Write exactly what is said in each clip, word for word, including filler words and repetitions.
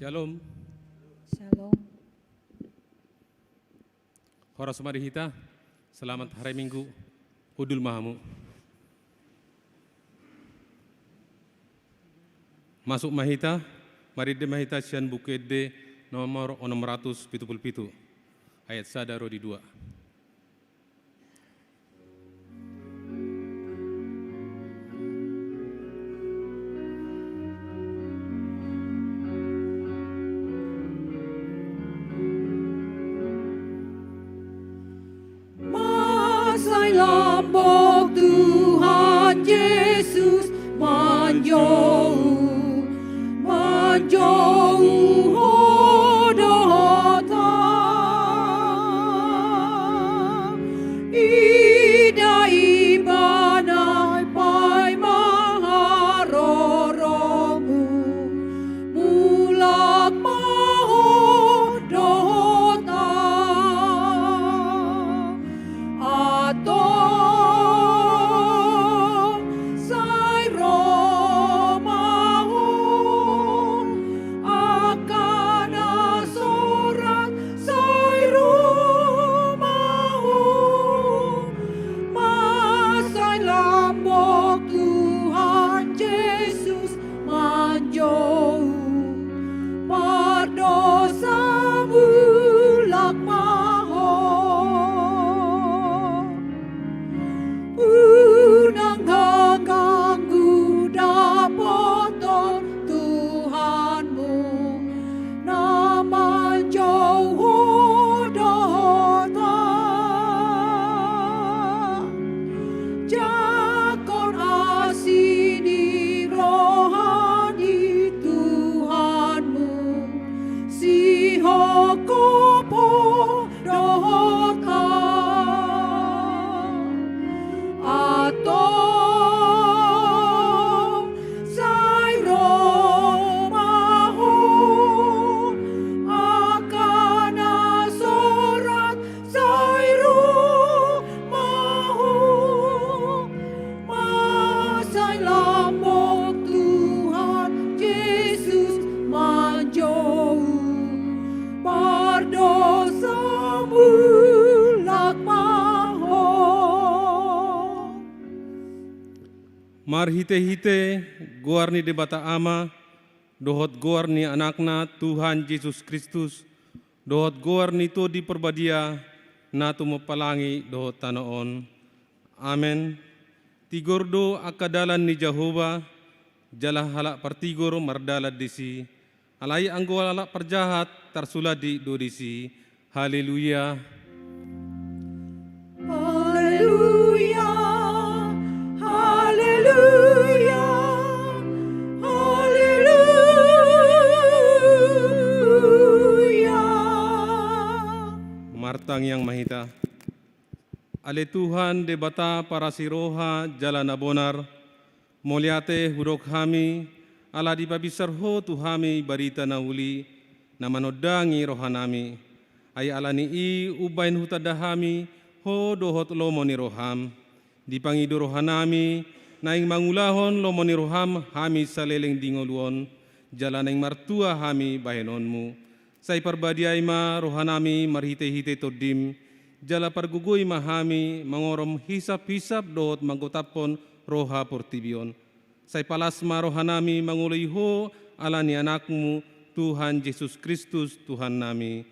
Shalom. Shalom. Horas ma di hita, selamat hari Minggu. Hundul ma hamu. Masuk ma hita, marende ma hita sian Buku Ende nomor onom ratus pitu pulu pitu, ayat sada ro di dua. Mansai lambok Tuhan Jesus manjou, manjou ho dohot ahu. Ida Ibana i paima haroromu, mulak ma ho dohot ahu. Antong sai ro ma ho, angka na sorat sai ro ma ho. Mansai lambok Tuhan Jesus manjou pardosa, mulak ma ho. Unang haganggu dapoton Tuhanmu na manjou ho dohot ahu. Jangkon asi ni roha ni Tuhanmu, sihopkop ho dohot ahu. Antong sai ro ma ho, angka na sorat sai ro ma ho. Mansai lambok Tuhan Jesus manjou pardosa, mulak ma ho. Marhitehite goar ni Debata Ama, dohot goar ni Anakna Tuhan Jesus Kristus, dohot goar ni Tondi Parbadia, na tumompa langit dohot tano on. Amen. Tigor do angka dalan ni Jahowa, jala halak partigor mardalan disi. Alai anggo halak parjahat tarsulandik do disi. Haleluya. Haleluya. Haleluya. Haleluya. Martangiang ma hita. Ale Tuhan, Debata parasi roha jala na bonar, mauliate hudok hami, ala dipabinsar Ho tu hami barita na uli, na manondangi rohanami. Ai ala ni i umbahen hutanda hami Ho dohot lomo ni roham. Dipangido rohanami, naeng mangulahon lomo ni roham hami saleleng di ngolu on, jala naeng martua hami bahenonmu. Sai parbadiai ma rohanami marhitehite Tondim, jala pargogoi ma hami mangorom hisaphisap dohot manggotaphon roha portibi on. Sai palas ma rohanami mangoloi Ho ala ni Anakmu, Tuhan Jesus Kristus, Tuhannami.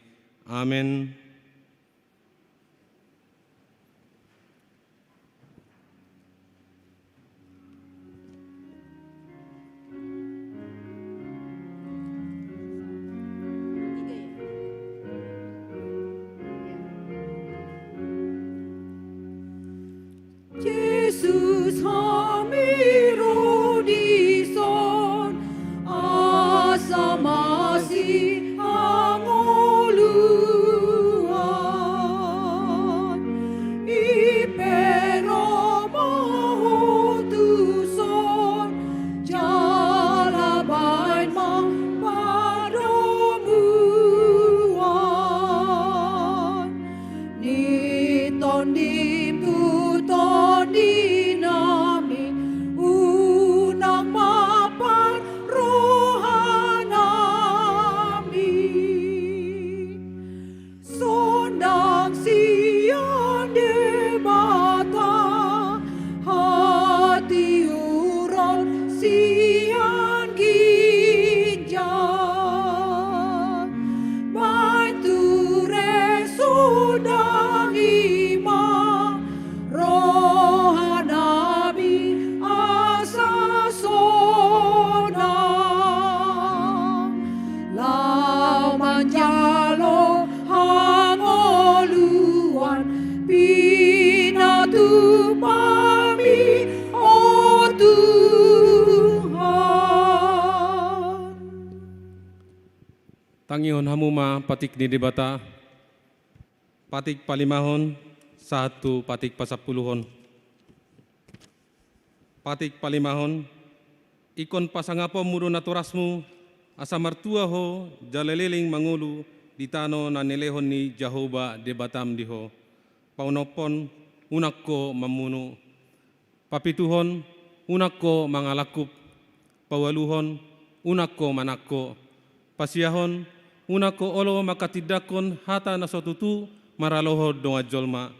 Amen. Jesus, Tupami, o Tuhan. Tangihon hamu ma patik ni Debata, patik palimahon sahat tu patik pasampuluhon. Patik palimahon, ingkon pasangaponmu do natorasmu, asa martua ho jala leleng mangolu di tano na nilehon ni Jahowa Debatam di ho. Paonomhon, unang ho mamunu. Papituhon, unang ho mangalangkup. Paualuhon, unang ho manangko. Pasiahon, unang ho olo manghatindanghon hata na so tutu maralohon dongan jolma.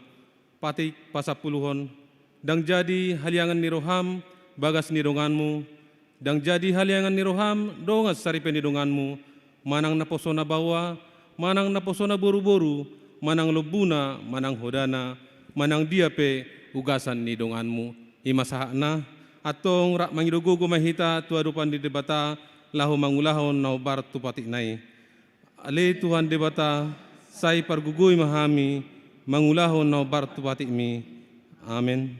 Patik pasampuluhon, ndang jadi haliangan ni roham bagas ni donganmu, ndang jadi haliangan ni roham dongan saripe ni donganmu, manang naposona baoa, manang naposona boruboru, manang lombuna, manang hodana, manang dia pe ugasan ni donganmu. I ma sahatna, antong rap mangido gogo ma hita tu adopan ni Debata, laho mangulahon na hombar tu patikna i. Ale Tuhan Debata, sai pargogoi ma hami mangulahon na hombar tu patikmi. Amen.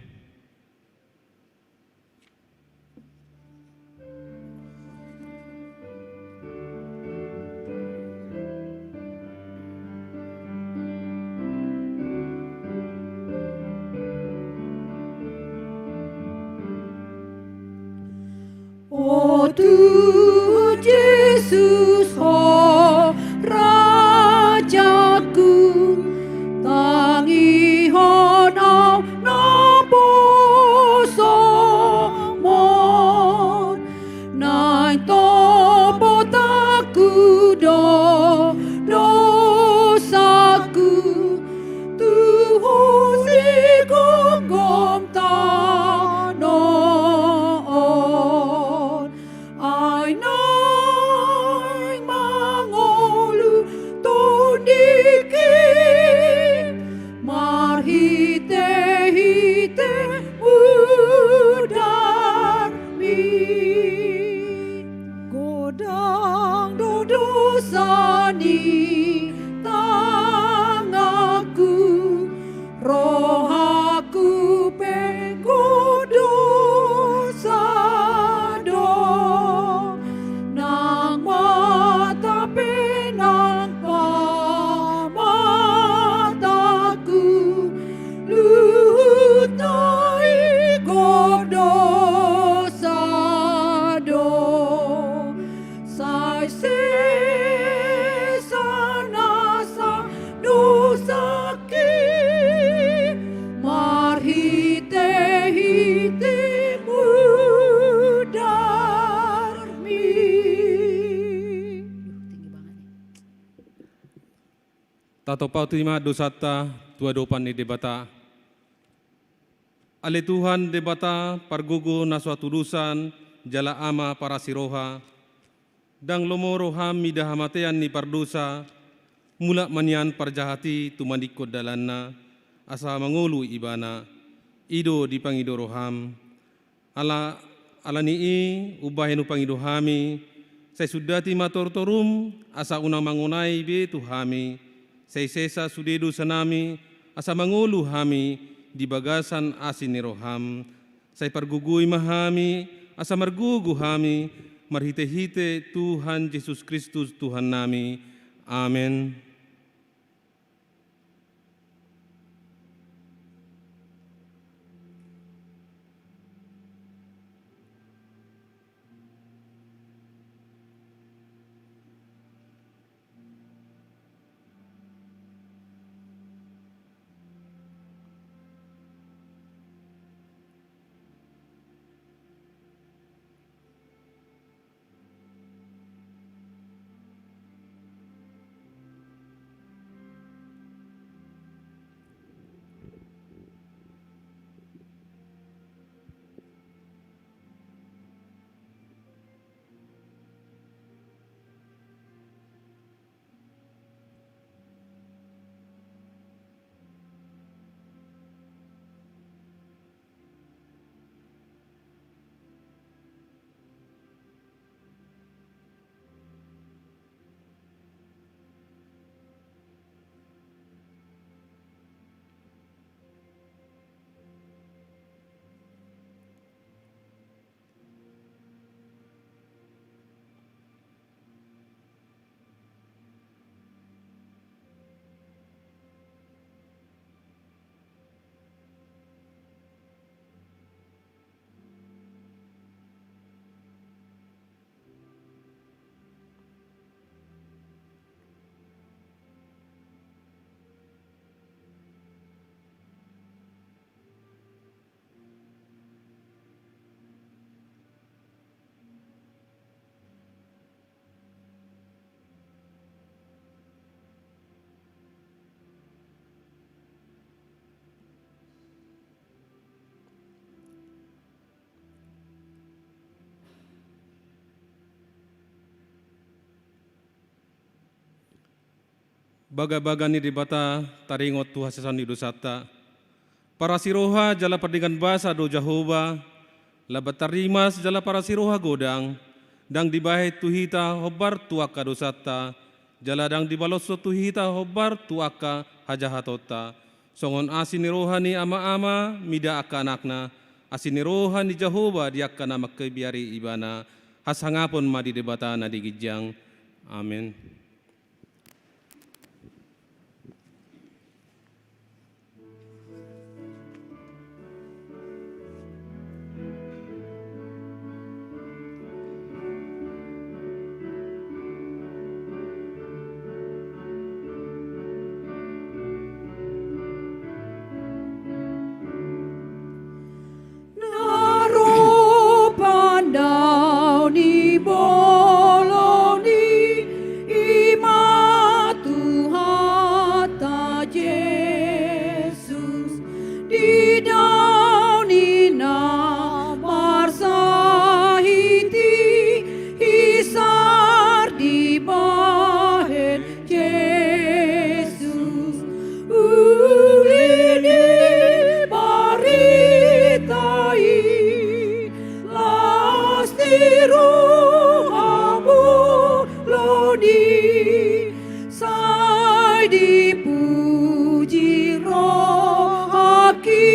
O Tuhan Jesus, ho Rajaku, tangihon au naposomon. Naeng topot angku do dosaku, tu Ho sigomgom tano on. Ai naeng mangolu tondingki marhitehite mudarmi. Godang do dosa ni tanganku, rohaku pe dosa do, nang mata pe nang pamataku, luhutna i dosa do. Sai sesa nasa dosangki marhitehite mudarmi. Tatopoti ma dosanta tu adopan ni Debata. Ale Tuhan Debata, pargogo na so hatudosan jala Ama parasi roha, ndang lomo roham mida hamatean ni pardosa, mulak ma nian parjahat i tumandingkon dalanna, asa mangolu ibana. I do dipangido roham. Ala, ala ni i, umbahen hupangido hami, sai sundati ma tortorum, asa unang mangonai be tu hami, sai sesa sude dosanami, asa mangolu hami di bagasan asi ni roham. Sai pargogoi ma hami, asa margogo hami, marhitehite Tuhan Jesus Kristus Tuhannami. Amen. Bagabaga ni Debata taringot tu hasesaan ni dosanta. Parasiroha jala pardenggan basa do Jahowa, Laban tarrimas jala parasiroha godang, ndang dibahen tu hita hombar tu angka dosanta, jala ndang dibaloshon tu hita hombar tu angka hajahatonta. Songon asi ni roha ni ama-ama mida angka anakna, asi ni roha ni Jahowa di angka na manghabiari ibana, hasangapon ma di Debata na di ginjang. Amen. Na ro pandao ni bolon i, i ma Tuhanta Jesus, di dao ni na marsahit i, hisar dibahen Jesus, uli ni barita i, las di roha bolon i, sai dipuji rohangki,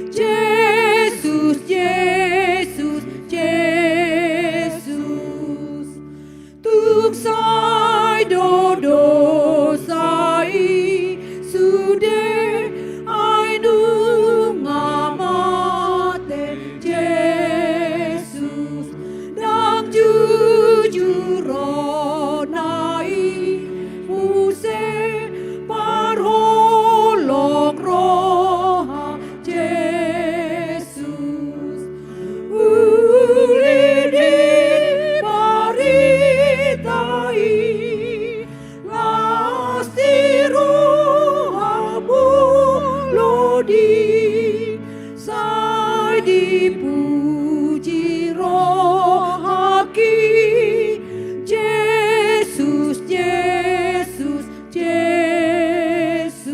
Jesus, Jesus, Jesus. Tung sai do dosa i sude, ai nunga mate Jesus, ndang jujur rohana i, muse parholong roha Jesus, uli di barita i, las di roha bolon i, sai dipuji rohangki, Jesus, Jesus, Jesus.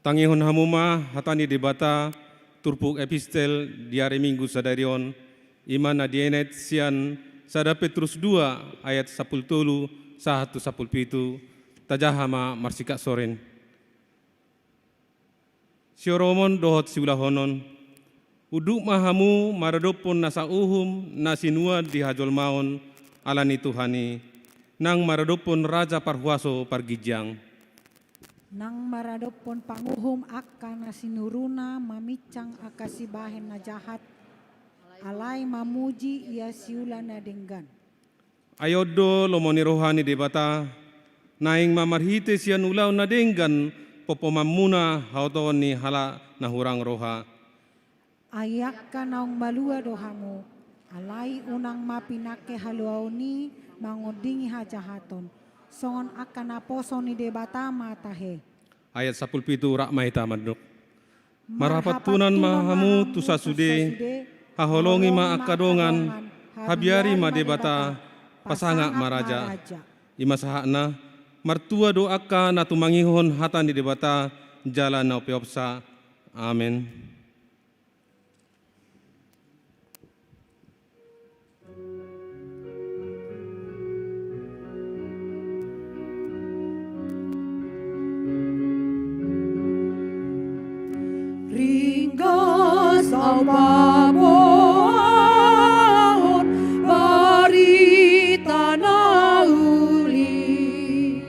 Tangihon hamu ma hata ni Debata, turpuk epistel di ari Minggu sadari on, i ma na dienet sian sada Petrus dua ayat sampulu tolu sahat tu sampulu pitu, tajaha ma marsikap sorin. Sioromon dohot siulahonon, unduk ma hamu maradophon nasa uhum na sinuan di hajolmaon ala ni Tuhan i, nang maradophon raja parhuaso parginjang. Nang maradophon panguhum angka na sinuruna maminsang angka sibahen na jahat, alai mamuji ia siula na denggan. Ai on do lomo ni roha ni Debata, naeng ma marhite sian ulaon na denggan pomparanmuna haotoon ni halak na hurang roha. Ai angka naung malua do hamu, alai unang ma pinangke haluaon i mangondingi hajahaton, songon angka naposo ni Debata ma tahe. Ayat sampulu pitu, rap ma hita mandok. Marhapantunan ma hamu tu sasude, haholongi ma angka dongan, habiari ma Debata, pasangap ma raja. I ma sahatna, martua do angka na tumangihon hata ni Debata, jala na umpeopsa. Amen. Ringgas ahu paboahon barita na uli.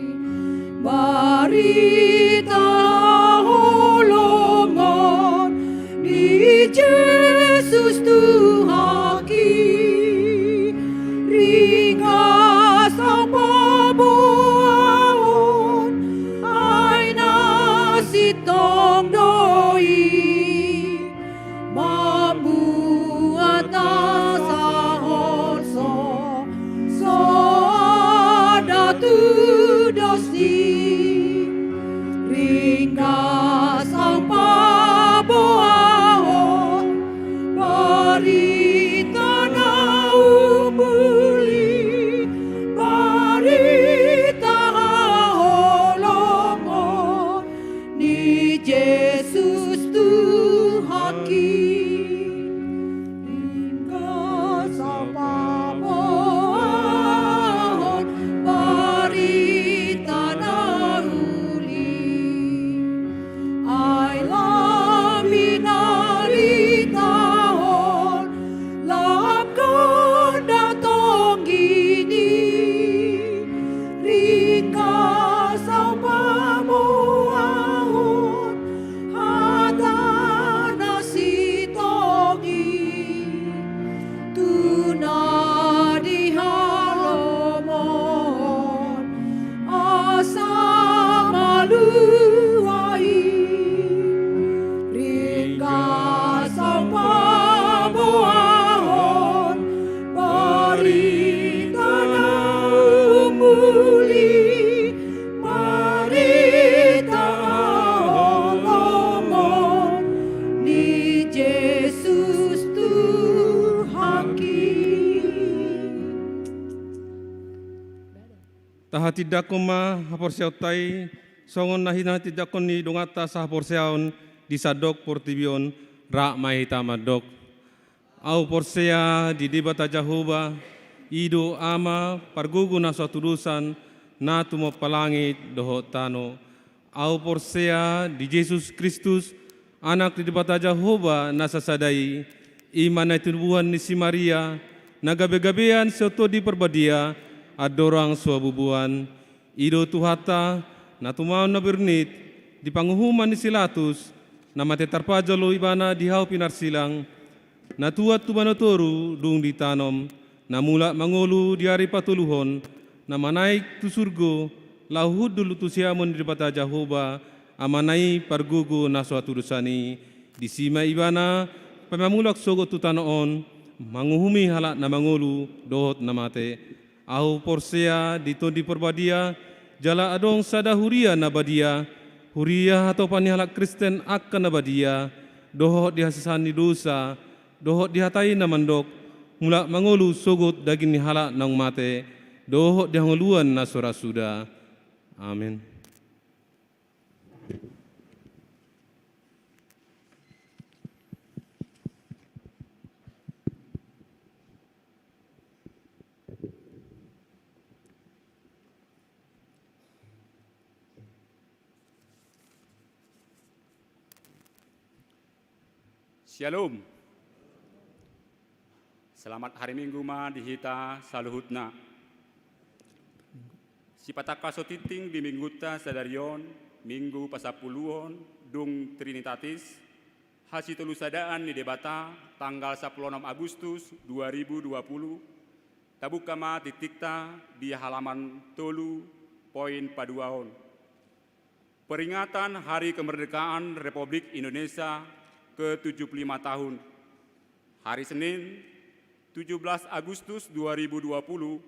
Barita holongon ni Jesus Tuhanki, ringgas ahu paboahon, ai na sintong do i mambu Hatindangkon ma haporseaonta i, songon na hinahatindangkon ni donganta sahaporseaon di sandok portibi on. Rap ma hita mandok. Ahu porsea di Debata Jahowa, i do Ama pargogo na so hatudosan, na tumompa langit dohot tano. Ahu porsea di Jesus Kristus, Anak ni Debata Jahowa na sasada i, i ma na tinobuan ni si Maria, na gabegabean sian Tondi Parbadia, andorang so habubuan. I do Tuhanta, na tumaon na bernit, di panguhuman ni si Latus, na mate tarpajal do ibana di hau pinarsilang, na tuat tu banua toru dung ditanom, na mulak mangolu di ari patoluhon, na manaek tu surgo, laho hundul tu siamun ni Debata Jahowa, Amana i pargogo na so hatudosan i. Disi ma ibana pamamulak sogot tu tano on, manguhumi halak na mangolu dohot na mate. Ahu porsea di Tondi Parbadia, jala adong sada huria na badia, huria hatopan ni halak Kristen angka na badia, dohot di hasesaan ni dosa, dohot di hata i na mandok, mulak mangolu sogot daging ni halak naung mate, dohot di hangoluan na so ra suda. Amen. Syalom. Selamat hari Minggu ma di hita saluhutna. Sipatangkas so tingting di Minggunta sadari on, Minggu pasampuluhon dung Trinitatis, hasitolusadaan ni Debata, tanggal sampulu onom Agustus dua ribu dua puluh, tabuka ma tingtingta di halaman tolu poin paduahon. Peringatan Hari Kemerdekaan Republik Indonesia ke tujuh puluh lima tahun. Hari Senin, tujuh belas Agustus dua ribu dua puluh,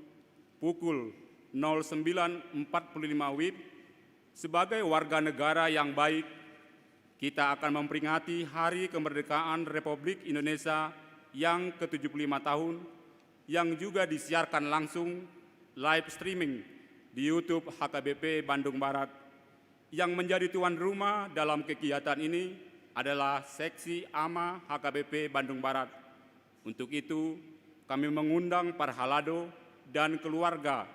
pukul nol sembilan empat puluh lima WIB, sebagai warga negara yang baik, kita akan memperingati Hari Kemerdekaan Republik Indonesia yang ke tujuh puluh lima tahun, yang juga disiarkan langsung live streaming di YouTube H K B P Bandung Barat. Yang menjadi tuan rumah dalam kegiatan ini adalah Seksi AMA H K B P Bandung Barat. Untuk itu, kami mengundang parhalado dan keluarga,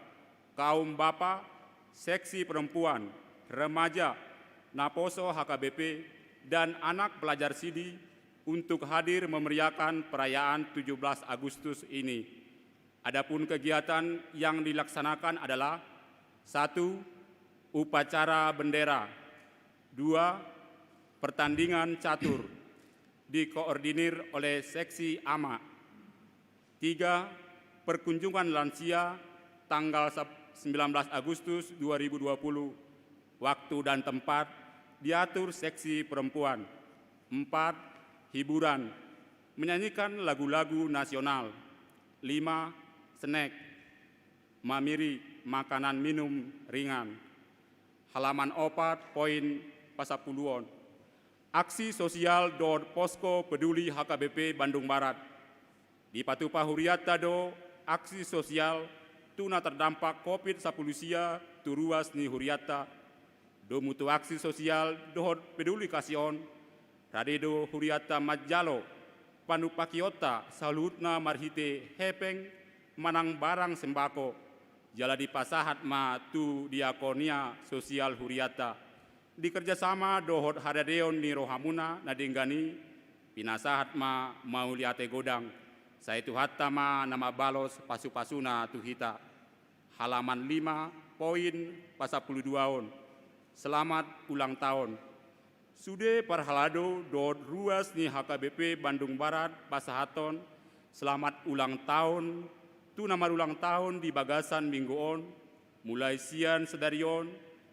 kaum bapa, seksi perempuan, remaja, naposo H K B P, dan anak pelajar sidi untuk hadir memeriahkan perayaan tujuh belas Agustus ini. Adapun kegiatan yang dilaksanakan adalah, satu, upacara bendera, dua, pertandingan catur, dikoordinir oleh Seksi AMA, tiga, perkunjungan lansia tanggal sep-, sembilan belas Agustus dua ribu dua puluh, waktu dan tempat diatur Seksi Perempuan, empat, hiburan, menyanyikan lagu-lagu nasional, lima, snack, mamiri makanan minum ringan. Halaman opat poin pasampuluhon. Aksi sosial dohot posko peduli H K B P Bandung Barat. Dipatupa hurianta do aksi sosial tu na tardampak covid sampulu sia tu ruas ni hurianta. Domu tu aksi sosial dohot peduli kasih on, rade do hurianta manjalo panumpakionta saluhutna marhite hepeng manang barang sembako, jala dipasahat ma tu diakonia sosial hurianta. Di kerjasama dohot haradeon ni rohamuna na denggan i, pinasahat ma mauliate godang, sai Tuhanta ma na mambalos pasupasuna tu hita. Halaman lima, poin pasampuluduahon. Selamat ulang tahun. Sude parhalado dohot ruas ni H K B P Bandung Barat pasahathon selamat ulang tahun tu na marulang tahun di bagasan minggu on, mulai sian sadari on,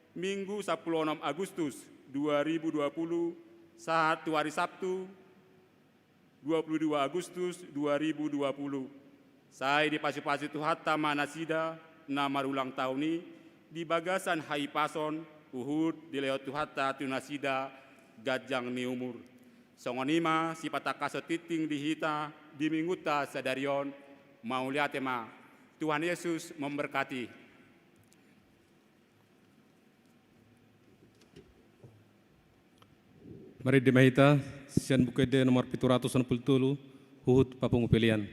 Minggu sampulu onom Agustus dua ribu dua puluh, sahat tu ari Sabtu, dua puluh dua Agustus dua ribu dua puluh. Sai dipasupasu Tuhanta ma nasida na marulang tahun i di bagasan hahipason, huhut dilehon Tuhanta tu nasida ganjang ni umur. Songon i ma sipatangkashon tingting di hita di Minggunta sadari on. Mauliate ma. Tuhan Yesus memberkati. Marende ma hita sian Buku Ende nomor pitu ratus onom pulu tolu, huhut papungu pelean.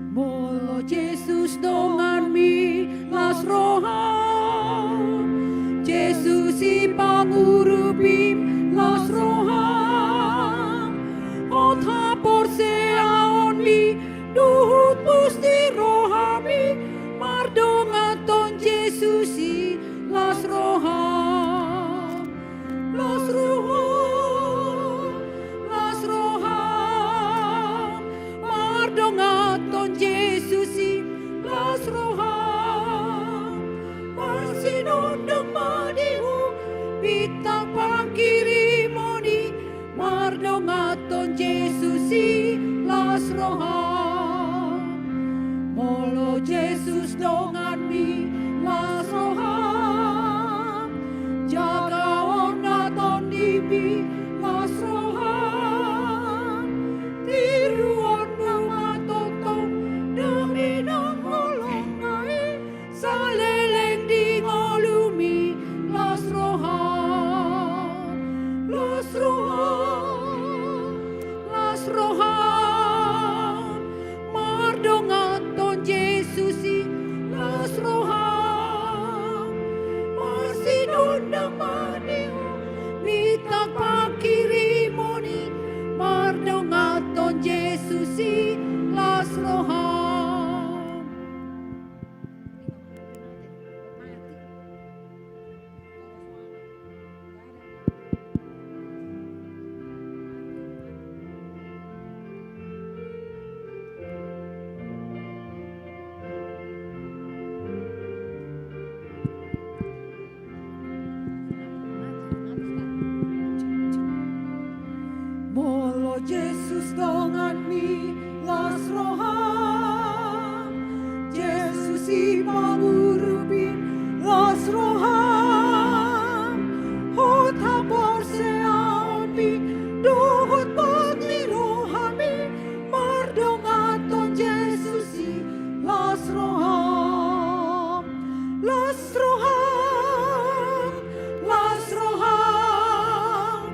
Molo Jesus donganmi, las roham. Jesus i pangurupim, las roham. Hot haporseaonmi, dohot pos ni rohami, mardongan tu Jesus i, las roham. Las roham, las roham, mardongan tu Jesus i, las roham. Marsinondang ma di ho, bintang pangkirimon i, mardongan tu Jesus i, las roham. Molo Jesus donganmi, las roham. Jagaon na tondimi, las roham. Tiruon ma tongtong, dame nang holongna i, saleleng di ngolumi, las roham. Las roham, las roham, mardongan tu Jesus i, las roham. Marsinondang ma di ho, bintang pangkirimon i, mardongan tu Jesus i, las roham. Molo Jesus donganmi, las roham. Jesus i pangurupim, las roham. Hot haporseaonmi, dohot pos ni rohami, mardongan tu Jesus i, las roham. Las roham, las roham,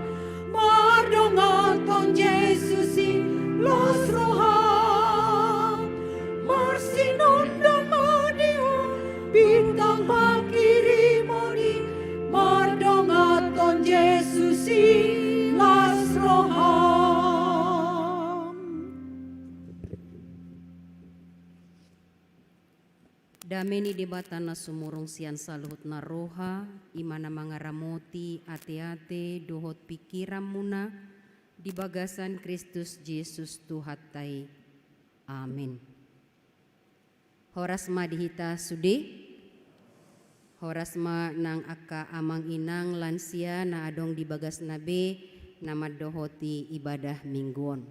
mardongan tu Jesus i, las roham. Marsinondang ma di ho, bintang pangkirimon i, mardongan tu Jesus i, las roham. Dame ni Debata na sumurung sian saluhut na roha, i ma na mangaramoti ateate dohot pingkiranmuna di bagasan Kristus Jesus Tuhanta i. Amen. Horas ma di hita sude. Horas ma nang angka amang inang lansia na adong di bagasna be na mandohoti ibadah Minggu on.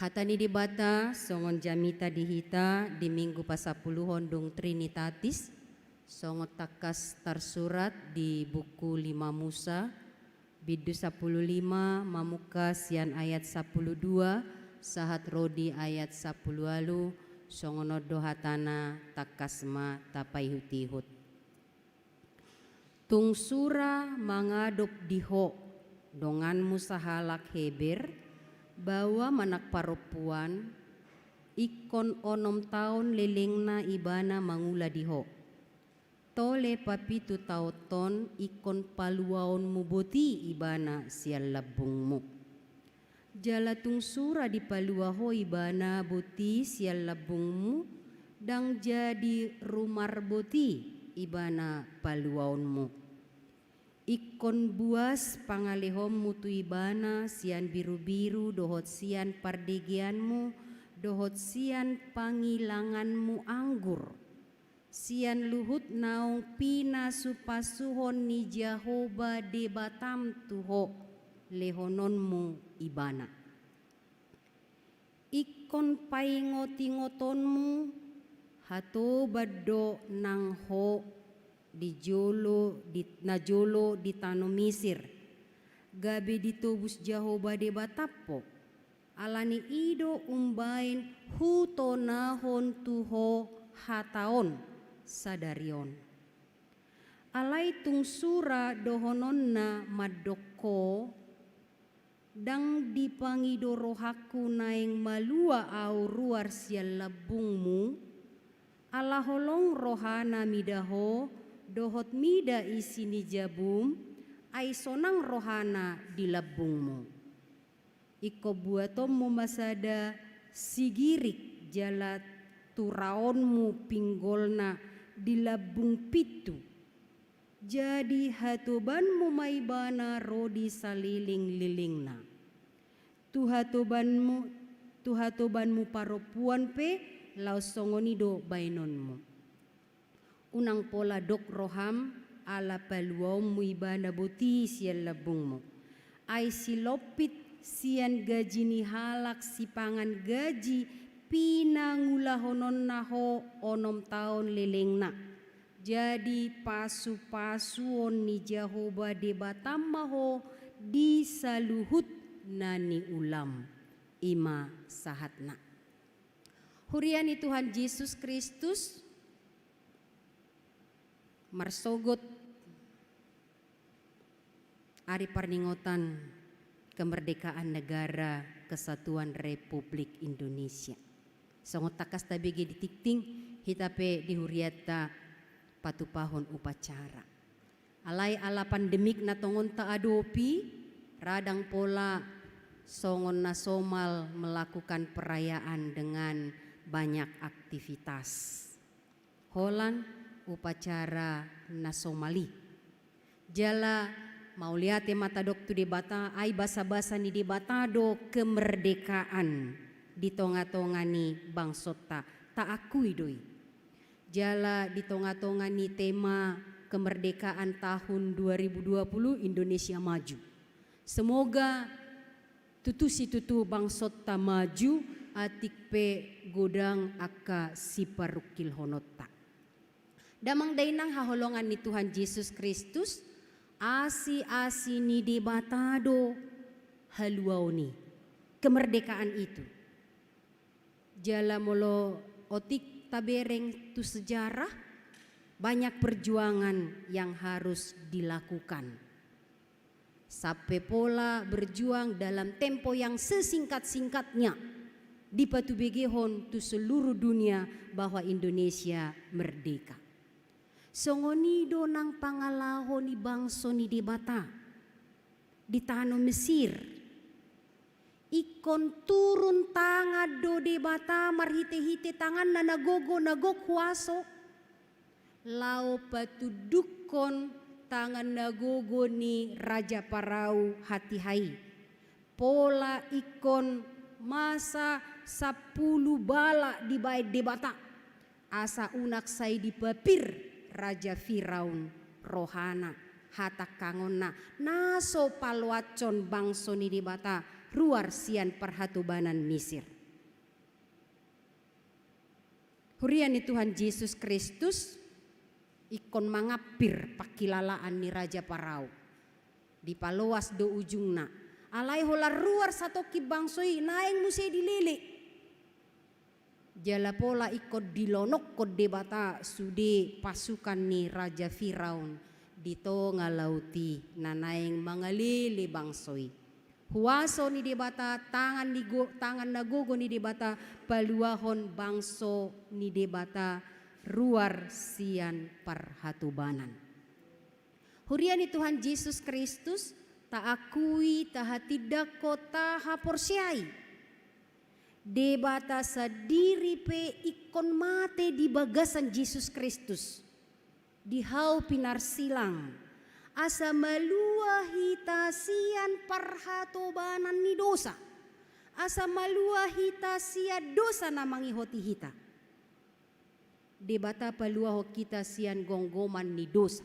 Hata ni Debata songon jamita di hita di Minggu pasapuluhon dung Trinitatis, songon tangkas tarsurat di buku Lima Musa, bindu sampulu lima, mamungka sian ayat sampulu dua sahat ro di ayat sampulu ualu. Songon on do hatana, tangkas ma tapaihutihut. Tung sura mangadop di ho donganmu sahalak Heber, baoa manang parompuan, ingkon onom taon lelengna ibana mangula di ho. Tole papitu taonhon ingkon paluaonmu boti ibana sian lambungmu. Jala tung sura dipalua ho ibana boti sian lambungmu, ndang jadi rumar boti ibana paluaonmu. Ingkon buas pangalehonmu tu ibana sian birubiru dohot sian pardegeanmu dohot sian pangilanganmu anggur, sian luhut naung pinasupasuhon ni Jahowa Debatam tu ho lehononmu ibana. Ingkon paingotingotonmu hatoban do nang ho di jolo di, na jolo di tano Misir, gabe ditobus Jahowa Debatam ho, Ala ni i do umbaen hutonahon tu ho hata on sadari on. Alai tung sura dohononna mandok ho, ndang dipangido rohangku naeng malua ahu ruar sian lambungmu, ala holong rohana mida ho, dohot mida isi ni jabum, ai sonang rohana di lambungmu. Ingkon buatonmu ma sada sigirik jala turaonmu pinggolna di lambung pintu. Jadi hatobanmu ma ibana ro di salelenglelengna. Tu hatobanmu, tu hatobanmu parompuan pe laos songon i do baenonmu. Unang pola dok roham ala paluaonmu ibana boti sian lambungmu. Ai silompit sian gaji ni halak sipangan gaji pinangulahononna ho onom taon lelengna. Jadi pasupasuon ni Jahowa Debatam ma ho di saluhut na niulam. I ma sahatna. Huria ni Tuhan Jesus Kristus, marsogot ari parningotan kemerdekaan Negara Kesatuan Republik Indonesia. Songon tangkas tabege di tingting, hita pe di hurianta patupahon upacara. Alai ala pandemik na tongon taadopi, ra ndang pola songon na somal melakukan perayaan dengan banyak aktivitas. Holan upacara na somal i. Jala mauliate ma tadok tu Debata, ai basabasa ni Debata do kemerdekaan di tongatonga ni bangsonta, taakui do i. Jala di tongatonga ni tema kemerdekaan tahun dua ribu dua puluh Indonesia Maju. Semoga tutu situtu bangsonta maju, atik pe godang angka siparungkilhononta. Damang dainang haholongan ni Tuhan Jesus Kristus, asiasi ni Debata do haluaon i, kemerdekaan itu. Jala molo otik tabereng tu sejarah, banyak perjuangan yang harus dilakukan. Sampe pola berjuang dalam tempo yang sesingkat-singkatnya, dipatubegehon tu seluruh dunia bahwa Indonesia merdeka. Songon i do nang pangalaho ni bangso ni Debata di tano Mesir. Ingkon turun tangan do Debata marhitehite tanganna na gogo na gok huaso, laho patundukkon tangan na gogo ni Raja Parao hatiha i. Pola ingkon masa sampulu bala dibaen Debata, asa unang sai dipapir Raja Firaun rohana, hatangkangonna, na so paloashon bangso ni Debata ruar sian parhatobanan Misir. Huria ni Tuhan Jesus Kristus, ingkon mangampir pangkilalaan ni Raja Parao. Dipaloas do ujungna. Alai holan ruar satongkin bangso i, naeng muse dilele. Jala pola ingkon dilonokkon Debata sude pasukan ni Raja Firaun di tonga laut i na naeng mangalele bangso i. Huaso ni Debata, tangan ni go-, tangan na gogo ni Debata, paluahon bangso ni Debata ruar sian parhatobanan. Huria ni Tuhan Jesus Kristus, taakui, tahatindangkon, tahaporseai. Debata sandiri pe ingkon mate di bagasan Jesus Kristus. Di hau pinarsilang, asa malua hita sian parhatobanan ni dosa, asa malua hita sian dosa na mangihoti hita. Debata paluahon hita sian gomgoman ni dosa.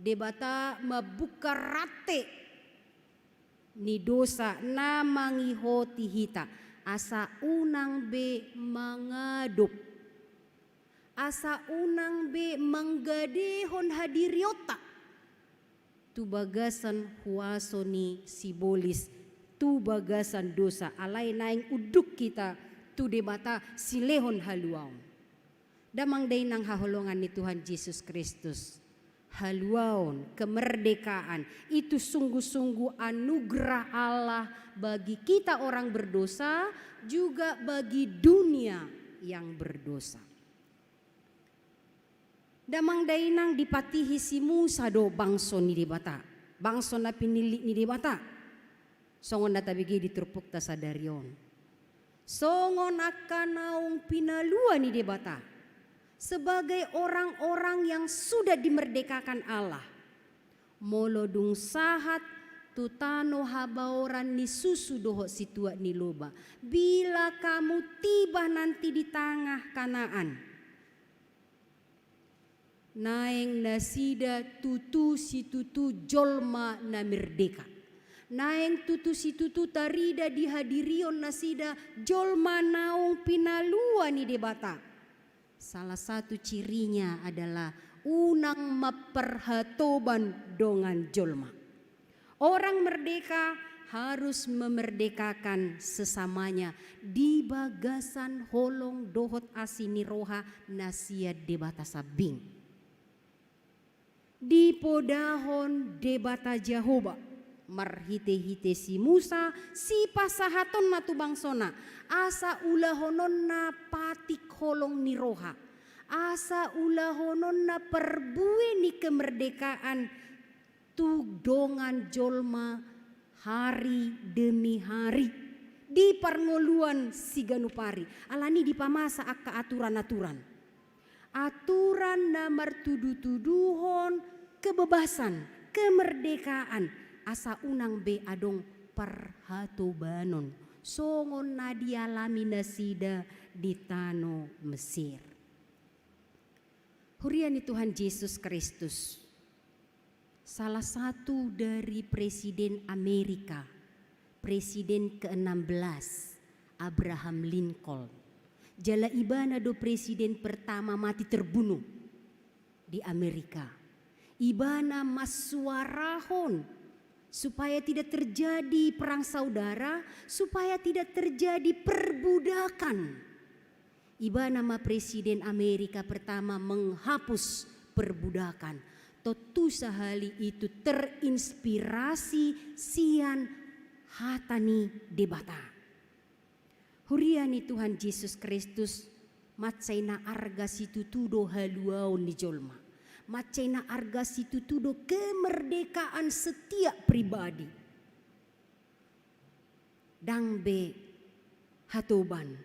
Debata mambuka rante ni dosa na mangihoti hita, asa unang be mangadop, asa unang be manggadehon hadirionta tu bagasan huaso ni sibolis tu bagasan dosa, alai naeng unduk hita tu Debata silehon haluaon. Damang dainang haholongan ni Tuhan Jesus Kristus, haluaon, kemerdekaan, itu sungguh-sungguh anugerah Allah bagi kita orang berdosa, juga bagi dunia yang berdosa. Damang dainang, dipatihi si Musa do bangso ni Debata, bangso na pinillit ni Debata. Songon na tabege di turpukta sadari on. Songon angka naung pinalua ni Debata, sebagai orang-orang yang sudah dimerdekakan Allah. Molo dung sahat tu tano habaoran ni susu dohot situak ni loba, bila kamu tiba nanti di tangah Kanaan, naeng nasida tutu situtu jolma na merdeka. Naeng tutu situtu tarida di hadirion nasida jolma naung pinalua ni Debata. Salah satu cirinya adalah unang mamparhatoban dongan jolma. Orang merdeka harus memerdekakan sesamanya di bagasan holong dohot asi ni roha na sian Debata sambing. Dipodahon Debata Jahowa marhite-hite si Musa sipasahatonna tu bangsona, asa ulahononna patik holong ni roha, asa ulahononna parbue ni kemerdekaan tu dongan jolma hari demi hari di parngoluan siganup ari. Alani dipamasa angka aturan-aturan. Aturan na martudu-tuduhon kebebasan, kemerdekaan, asa unang be adong parhatobanon, songon na dialami nasida di tano Mesir. Huria ni Tuhan Jesus Kristus, salah satu dari presiden Amerika, presiden keenam belas, Abraham Lincoln. Jala ibana do presiden pertama mati terbunuh di Amerika. Ibana mansuarahon supaya tidak terjadi perang saudara, supaya tidak terjadi perbudakan. Ibana ma presiden Amerika pertama menghapus perbudakan. Tontu sahali itu terinspirasi sian hata ni Debata. Huria ni Tuhan Jesus Kristus, mansai na arga situtu do haluaon ni jolma. Mansai na arga situtu do kemerdekaan setiap pribadi. Ndang be hatoban,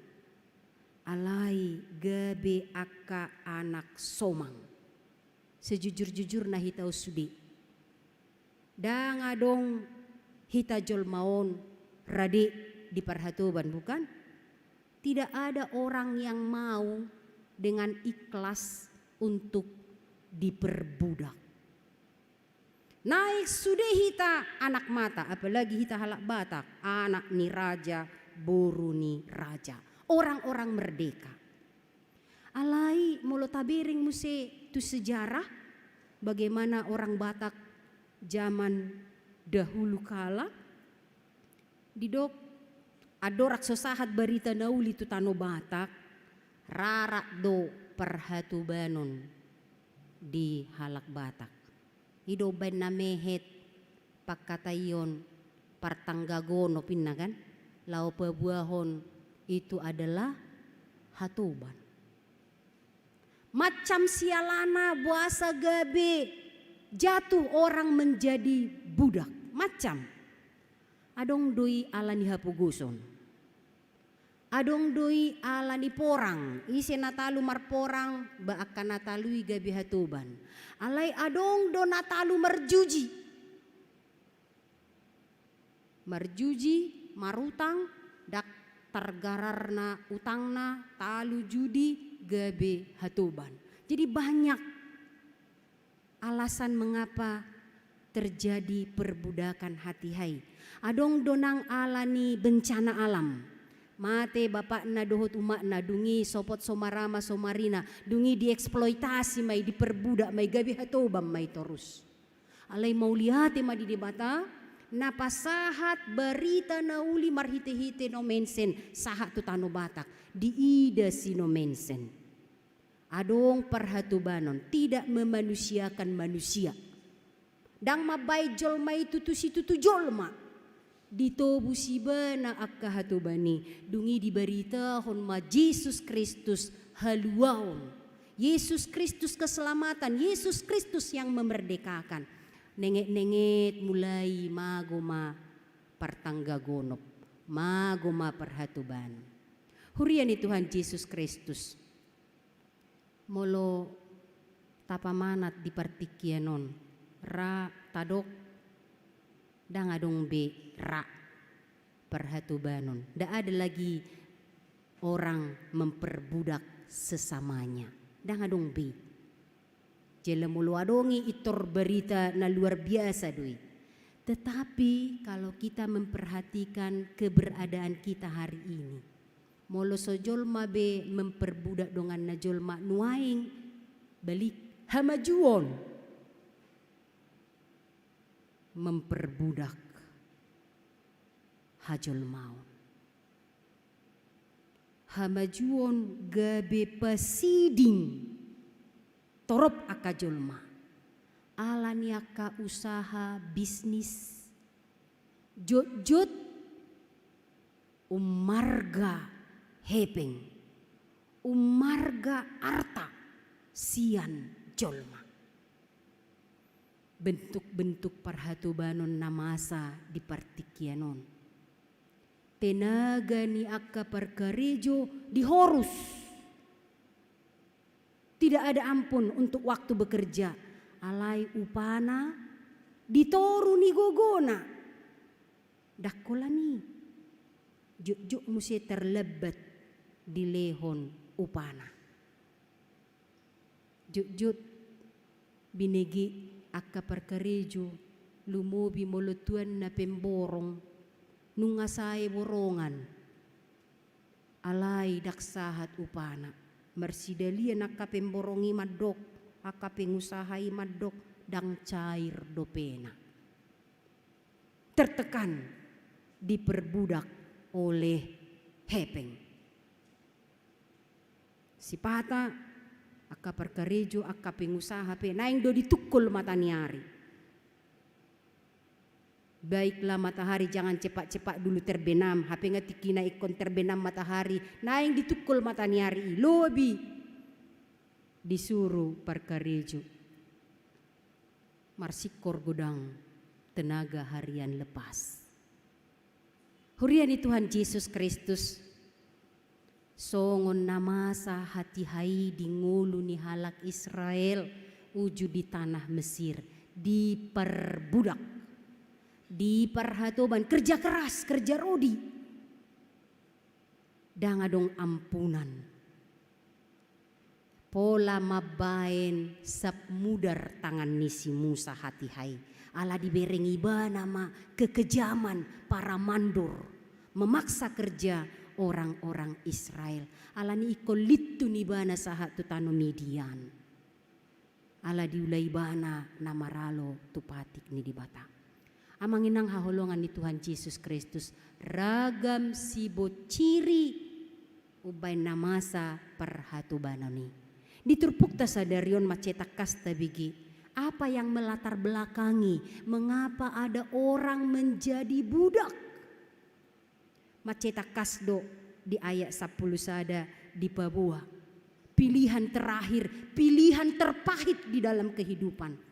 alai gabe angka anak somang. Sejujur-jujurna hita on sude. Ndang adong hita jolma on rade diparhatoban, bukan? Tidak ada orang yang mau dengan ikhlas untuk diperbudak. Naeng sude hita anak mata, apalagi hita halak Batak, anak ni raja, boru ni raja, orang-orang merdeka. Alai molo tabereng muse tu sejarah, bagaimana orang Batak zaman dahulu kala, didok, andorang so sahat barita na uli tu tano Batak, rarat do parhatobanon di halak Batak. I do umbaen na mehet pangkataion partanggagonop inna kan, laho pabuahon itu adalah hatoban. Macam sialana boasa gabe jatuh orang menjadi budak. Macam. Adong do i ala ni hapogoson. Adong do i ala ni porang, ise na talu marporang, ba angka na talu i gabe hatoban. Alai adong do na talu marjuji. Marjuji, marutang, ndang targararna utangna, talu judi, gabe hatoban. Jadi banyak alasan mengapa terjadi perbudakan hatiha i. Adong do nang ala ni bencana alam. Mate bapakna dohot umakna, dung i sopot so marama so marina, dung i dieksploitasi ma i, diperbudak ma i, gabe hatoban ma i torus. Alai mauliate ma di Debata, na pasahat barita na uli marhite-hite Nommensen sahat tu tano Batak, diida si Nommensen. Adong parhatobanon, tidak memanusiakan manusia. Ndang mambaen jolma i tutu situtu jolma. Ditobus ibana angka hatoban i, dung i dibaritahon ma Jesus Kristus haluaon. Yesus Kristus keselamatan, Yesus Kristus yang memerdekakan. Nenget-nenget mulai mago ma partanggagonop, mago ma parhatoban. Huria ni Tuhan Jesus Kristus. Molo tapamanat di partingkian on, ra tadok, ndang adong be ra parhatobanon. Ndak ada lagi orang memperbudak sesamanya. Ndang adong be. Jala molo adong i, pintor berita na luar biasa do i. Tetapi kalau kita memperhatikan keberadaan kita hari ini, molo so jolma be memperbudak donganna jolma, nuaeng balik, hamajuon memperbudak hajolmaon. Hamajuon gabe pasiding torop angka jolma. Ala ni angka usaha, bisnis, jotjot ummarga hepeng, ummarga arta sian jolma. Bentuk-bentuk parhatobanon na masa di partingkian on. Tenaga ni angka parkarejo dihorus. Tidak ada ampun untuk waktu bekerja. Alai upana di toru ni gogona. Ndang holan i. Jotjot muse terlambat dilehon upana. Jotjot binege angka parkarejo, lumobi molo tuanna pemborong, nunga sae borongan. Alai ndang sahat upana. Marsidalian angka pemborong i mandok, angka pengusaha i mandok, ndang cair dopena. Tertekan, diperbudak oleh hepeng. Sipata, angka parkarejo, angka pengusaha pe, naeng do ditungkol mata ni ari. Baiklah matahari, jangan cepat-cepat dulu terbenam, hape nga tingkina ingkon terbenam matahari, naeng ditungkol mata ni ari i, lobi disuru parkarejo. Marsingkor godang tenaga harian lepas. Huria ni Tuhan Jesus Kristus, songon na masa hatiha i di ngolu ni halak Israel uju di tanah Mesir, diperbudak, diparhatoban, kerja keras, kerja rodi. Ndang adong ampunan. Pola mambaen sapmudar tangan ni si Musa hatiha i, ala dibereng ibana ma kekejaman para mandor, memaksa kerja orang-orang Israel. Ala ni ingkon lintun ibana sahat tu tano Midian. Ala diula ibana na maralo tu patik ni Debata. Amang inang haholongan ni Tuhan Jesus Kristus, ragam sibonciri umbaen na masa parhatobanon i. Di turpukta sadari on mansai tangkas tabege, apa yang melatar belakangi mengapa ada orang menjadi budak? Mansai tangkas do di ayat sampulu sada dipaboa. Pilihan terakhir, pilihan terpahit di dalam kehidupan.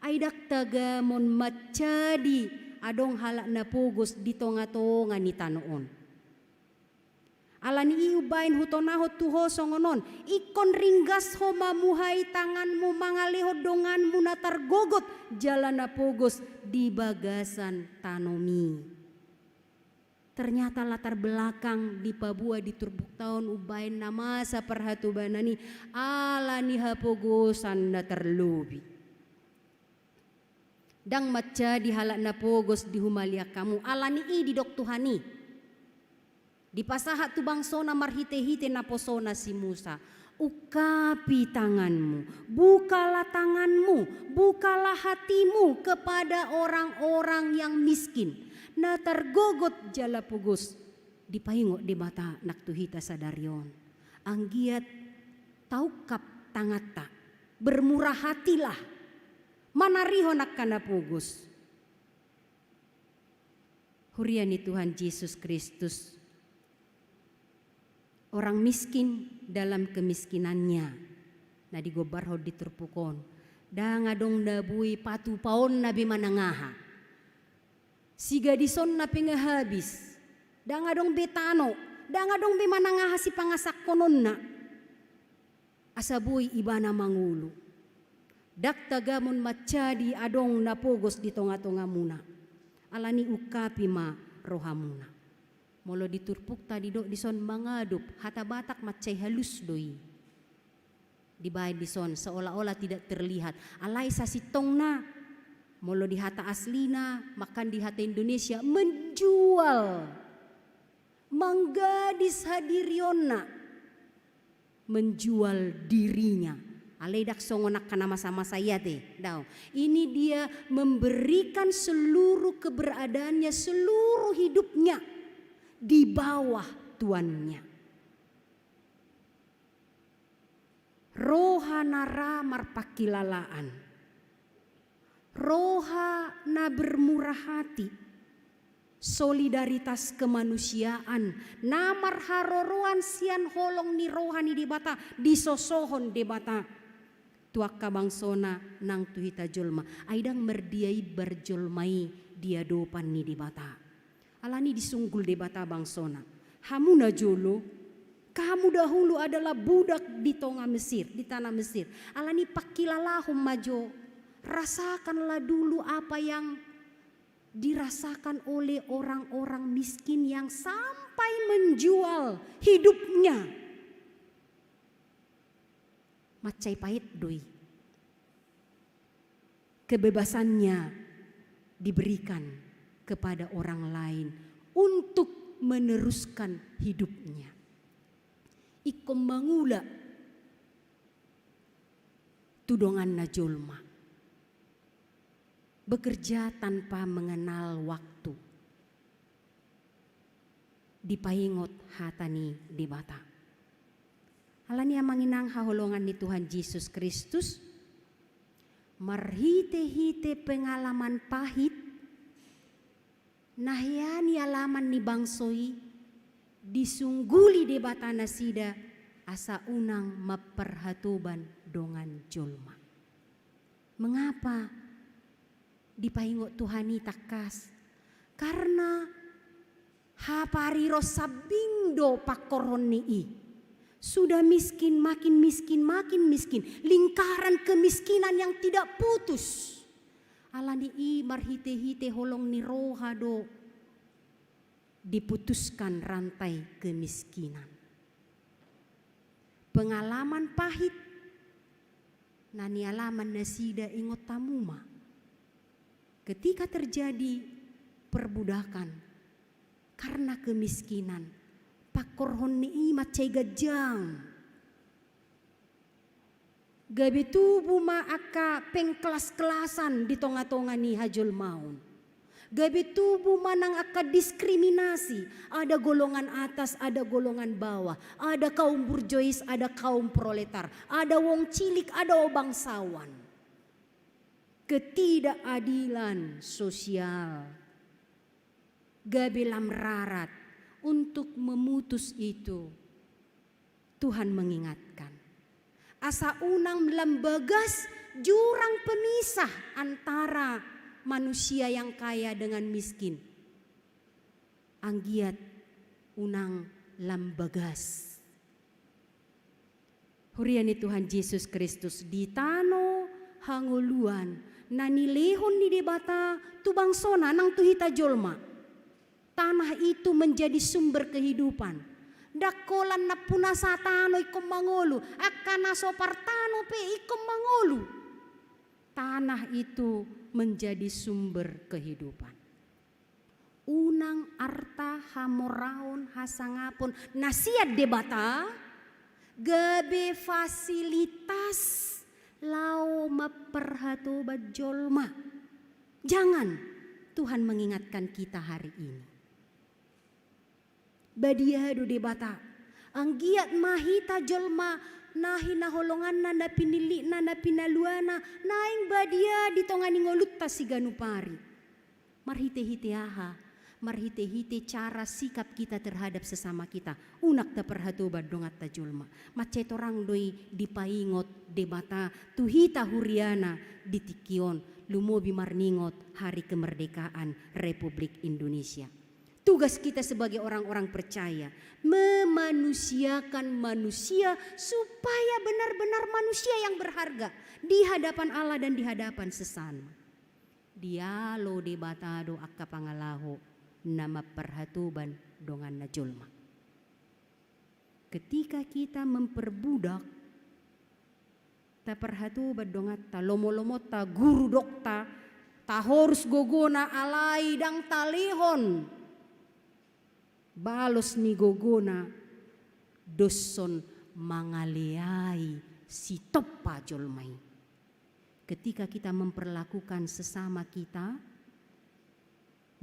Ai ndang tagamon mansadi adong halak na pogos di tonga-tonga ni tano on. Ala ni i umbaen hutonahon tu ho songon on, ingkon ringgas ho mamuhai tanganmu mangalehon donganmu na targogot jala na pogos di bagasan tanomi. Ternyata latar belakang dipaboa di turpukta on umbaen na masa parhatobanon i ala ni hapogosan na tarlobi. Ndang mansadi halak na pogos di humaliang hamu, ala ni i didok Tuhan i. Dipasahat tu bangsona marhite-hite naposona si Musa, "Ungkapi tanganmu, bukalah tanganmu, bukalah hatimu kepada orang-orang yang miskin, na targogot jala pogos." Dipaingot Debata nang tu hita sadari on. Anggiat taungkap tanganta, bermurah hatilah, manarihon angka na pogos. Huria ni Tuhan Jesus Kristus, orang miskin dalam kemiskinannya, na digombarhon di turpuk on, ndang adong na boi patupaonna be manang aha. Sigadisonna pe nga habis, ndang adong be tano, ndang adong be manang aha sipangasahononna. Asa boi ibana mangolu. Ndang tagamon mansadi adong na pogos di tonga-tongamuna. Alani ungkapi ma rohamuna. Molo di turpukta didok dison mangadop, hata Batak mansai halus do i. Dibaen dison seolah-olah tidak terlihat. Alai sasintongna, molo di hata aslina, mangkan di hata Indonesia, menjual. Manggadis hadirionna. Menjual dirinya. Alai ndang songon angka na masa-masa i ate, daong. Ini dia memberikan seluruh keberadaannya, seluruh hidupnya di bawah tuannya. Roha na ra marpangkilalaan. Roha na bermurah hati, solidaritas kemanusiaan, na marharoroan sian holong ni roha ni Debata, disosohon Debata tu angka bangsona nang tu hita jolma, ai ndang mardia imbar jolma i di adopan ni Debata. Alani disunggul Debata bangsona. Hamu na jolo, kamu dahulu adalah budak di tonga Mesir, di tanah Mesir. Alani pangkilalahon ma jo, rasakanlah dulu apa yang dirasakan oleh orang-orang miskin yang sampai menjual hidupnya. Mansai pait do i. Kebebasannya diberikan kepada orang lain untuk meneruskan hidupnya. Ingkon mangula tu donganna jolma. Bekerja tanpa mengenal waktu. Dipaingot hata ni Debata. Alani amang inang haholongan ni Tuhan Jesus Kristus, marhite-hite pengalaman pahit, na hea nialaman ni bangso i, disungguli Debata nasida asa unang mamparhatoban dongan jolma. Mengapa dipaingot Tuhan i tangkas? Karena hapariron sambing do pangkorhon ni i. Sudah miskin, makin miskin, makin miskin. Lingkaran kemiskinan yang tidak putus. Alani i marhite-hite holong ni roha do diputuskan rantai kemiskinan. Pengalaman pahit na nialaman nasida, ingot hamu ma. Ketika terjadi perbudakan karena kemiskinan, pangkorhon ni i mansai ganjang. Gabe tubu ma angka pengkelas-kelasan di tonga-tonga ni hajolmaon. Gabe tubu ma nang angka diskriminasi, ada golongan atas, ada golongan bawah, ada kaum burjois, ada kaum proletar, ada wong cilik, ada wong bangsawan. Ketidakadilan sosial. Gabe lam rarat. Untuk memutus itu, Tuhan mengingatkan, asa unang lam bagas jurang pemisah antara manusia yang kaya dengan miskin. Anggiat unang lam bagas. Huria ni Tuhan Jesus Kristus, di tano hangoluan na nilehon ni Debata tu bangsona nang tu hita jolma. Tanah itu menjadi sumber kehidupan. Ndang holan nampuna satano ingkon mangolu, angka na so partano pe ingkon mangolu. Tanah itu menjadi sumber kehidupan. Unang arta, hamoraon, hasangapon na sian Debata gabe fasilitas laho mamparhatoban jolma. Jangan, Tuhan mengingatkan kita hari ini. Badia do Debata. Anggiat ma hita jolma na hinaholonganna, na pinillitna, na pinaluana, naeng badia di tonga ni ngolunta siganup ari. Marhite-hite aha? Marhite-hite cara sikap kita terhadap sesama kita. Unang taparhatoban donganta jolma. Mansai torang do i dipaingot Debata tu hita huriana di tingki on, lumobi marningot Hari Kemerdekaan Republik Indonesia. Tugas kita sebagai orang-orang percaya, memanusiakan manusia supaya benar-benar manusia yang berharga di hadapan Allah dan di hadapan sesama. Dialo Debata do angka pangalaho na mamparhatoban donganna jolma. Ketika kita memperbudak, taparhatoban donganta, lomo-lomonta, guru dokta, tahorus gogona alai ndang talehon balos ni gogona, dos son mangaleai sitompa jolma i. Ketika kita memperlakukan sesama kita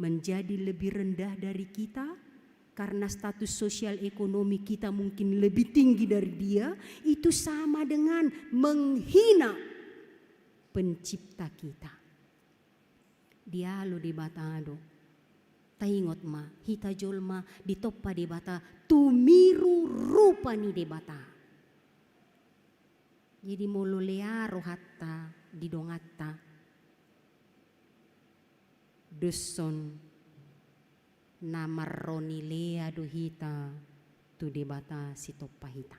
menjadi lebih rendah dari kita, karena status sosial ekonomi kita mungkin lebih tinggi dari dia, itu sama dengan menghina pencipta kita. Dialo Debata do. Taingot ma, hita jolma ditompa Debata tu miru rupa ni Debata. Jadi molo lea rohanta di donganta, dos son na marronilea do hita tu Debata sitompa hita.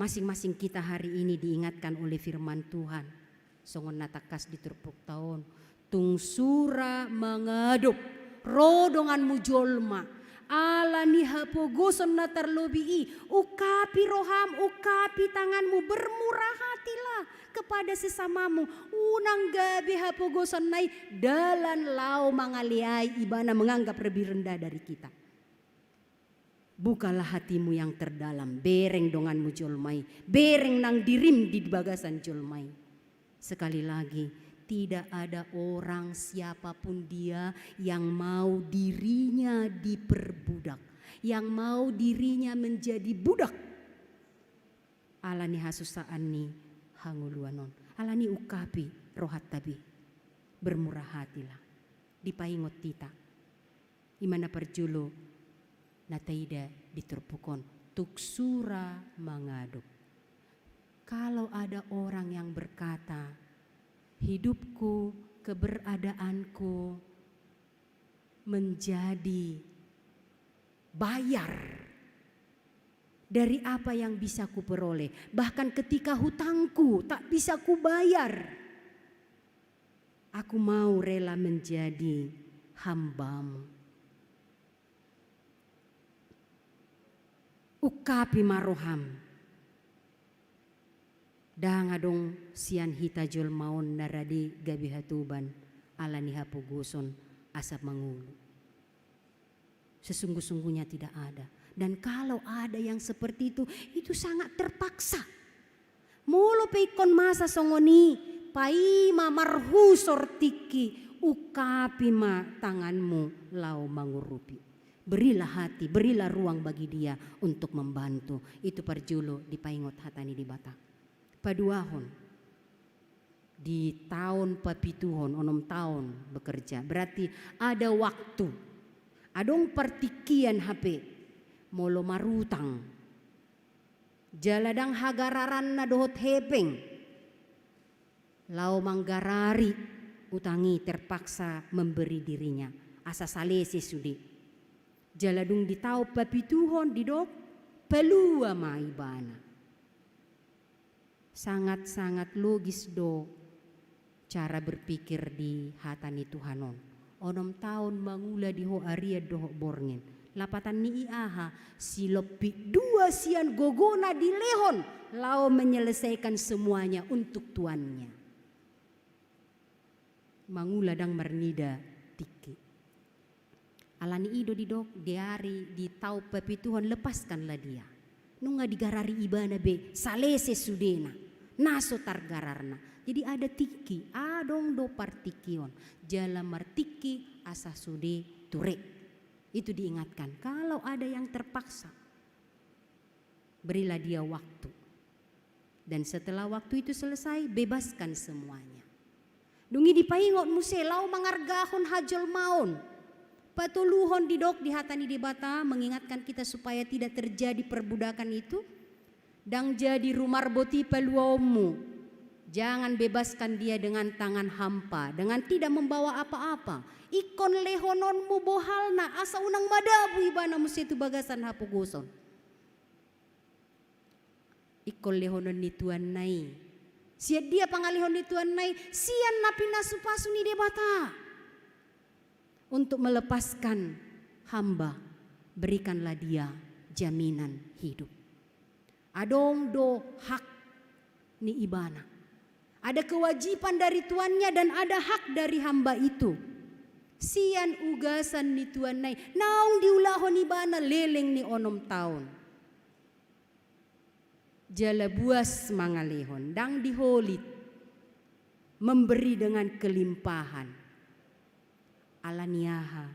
Masing-masing kita hari ini diingatkan oleh firman Tuhan. Songon na tangkas di turpukta on, tung sura mangadop ro donganmu jolma, ala ni hapogoson na tarlobi i, ungkapi roham, ungkapi tanganmu, bermurah hatilah kepada sesamamu, unang gabe hapogoson na i dalan laho mangaleai ibana, menganggap lebih rendah dari kita. Bukalah hatimu yang terdalam, bereng donganmu jolma i, bereng nang dirim di bagasan jolma i. Sekali lagi, tidak ada orang siapapun dia yang mau dirinya diperbudak, yang mau dirinya menjadi budak. Ala ni hasusaan ni hangoluan on, ala ni ungkapi rohanta be, bermurah hatilah. Dipaingot hita. I ma na parjolo na taida di turpuk on, tung sura mangadop. Kalau ada orang yang berkata, hidupku, keberadaanku menjadi bayar dari apa yang bisa kuperoleh. Bahkan ketika hutangku tak bisa kubayar, aku mau rela menjadi hambamu. Ungkapi ma roham. Ndang adong sian hita jolma on na rade gabe hatoban ala ni hapogoson asa mangolu. Sesungguh-sungguhnya tidak ada. Dan kalau ada yang seperti itu, itu sangat terpaksa. Molo pe ingkon masa songon i, paima marhusor tingki, ungkapi ma tanganmu laho mangurupi. Berilah hati, berilah ruang bagi dia untuk membantu. Itu parjolo dipaingot hata ni Debata. Paduahon, di taon papituhon, onom taon bekerja. Berarti ada waktu. Adong partingkian hape, molo marutang. Jala ndang hagararanna dohot hepeng. Laho manggarari utang i, terpaksa memberi dirinya. Asa salese sude. Jala dung di taon papituhon didok, palua ma ibana. Sangat-sangat logis do cara berpikir di hata ni Tuhan on. Onom taon mangula di ho arian dohot borngin. Lapatan ni i aha? Silompit dua sian gogona dilehon laho menyelesaikan semuanya untuk tuannya. Mangula ndang marnida tingki. Alani i do didok di ari di taon papituhon, lepaskanlah dia. Nunga digarari ibana be, salese sudena, na so targararna. Jadi ada tingki, adong do partingkion. Jala martingki asa sude ture. Itu diingatkan, kalau ada yang terpaksa, berilah dia waktu. Dan setelah waktu itu selesai, bebaskan semuanya. Dung i dipaingot muse laho mangargahon hajolmaon. Patoluhon didok di hata ni Debata mengingatkan kita supaya tidak terjadi perbudakan itu. Ndang jadi rumarbot i paluaonmu. Jangan bebaskan dia dengan tangan hampa, dengan tidak membawa apa-apa. Ingkon lehononmu bohalna, asa unang madabu ibana muse tu bagasan hapogoson. Ingkon lehonon ni tuanna i. Sian dia pangalehon ni tuanna i? Sian na pinasupasu ni Debata. Untuk melepaskan hamba, berikanlah dia jaminan hidup. Adong do hak ni ibana. Ada kewajiban dari tuannya dan ada hak dari hamba itu. Sian ugasan ni tuanna i, naung diulahon ibana leleng ni onom taon. Jala buas mangalehon, ndang diholit, memberi dengan kelimpahan. Alani aha?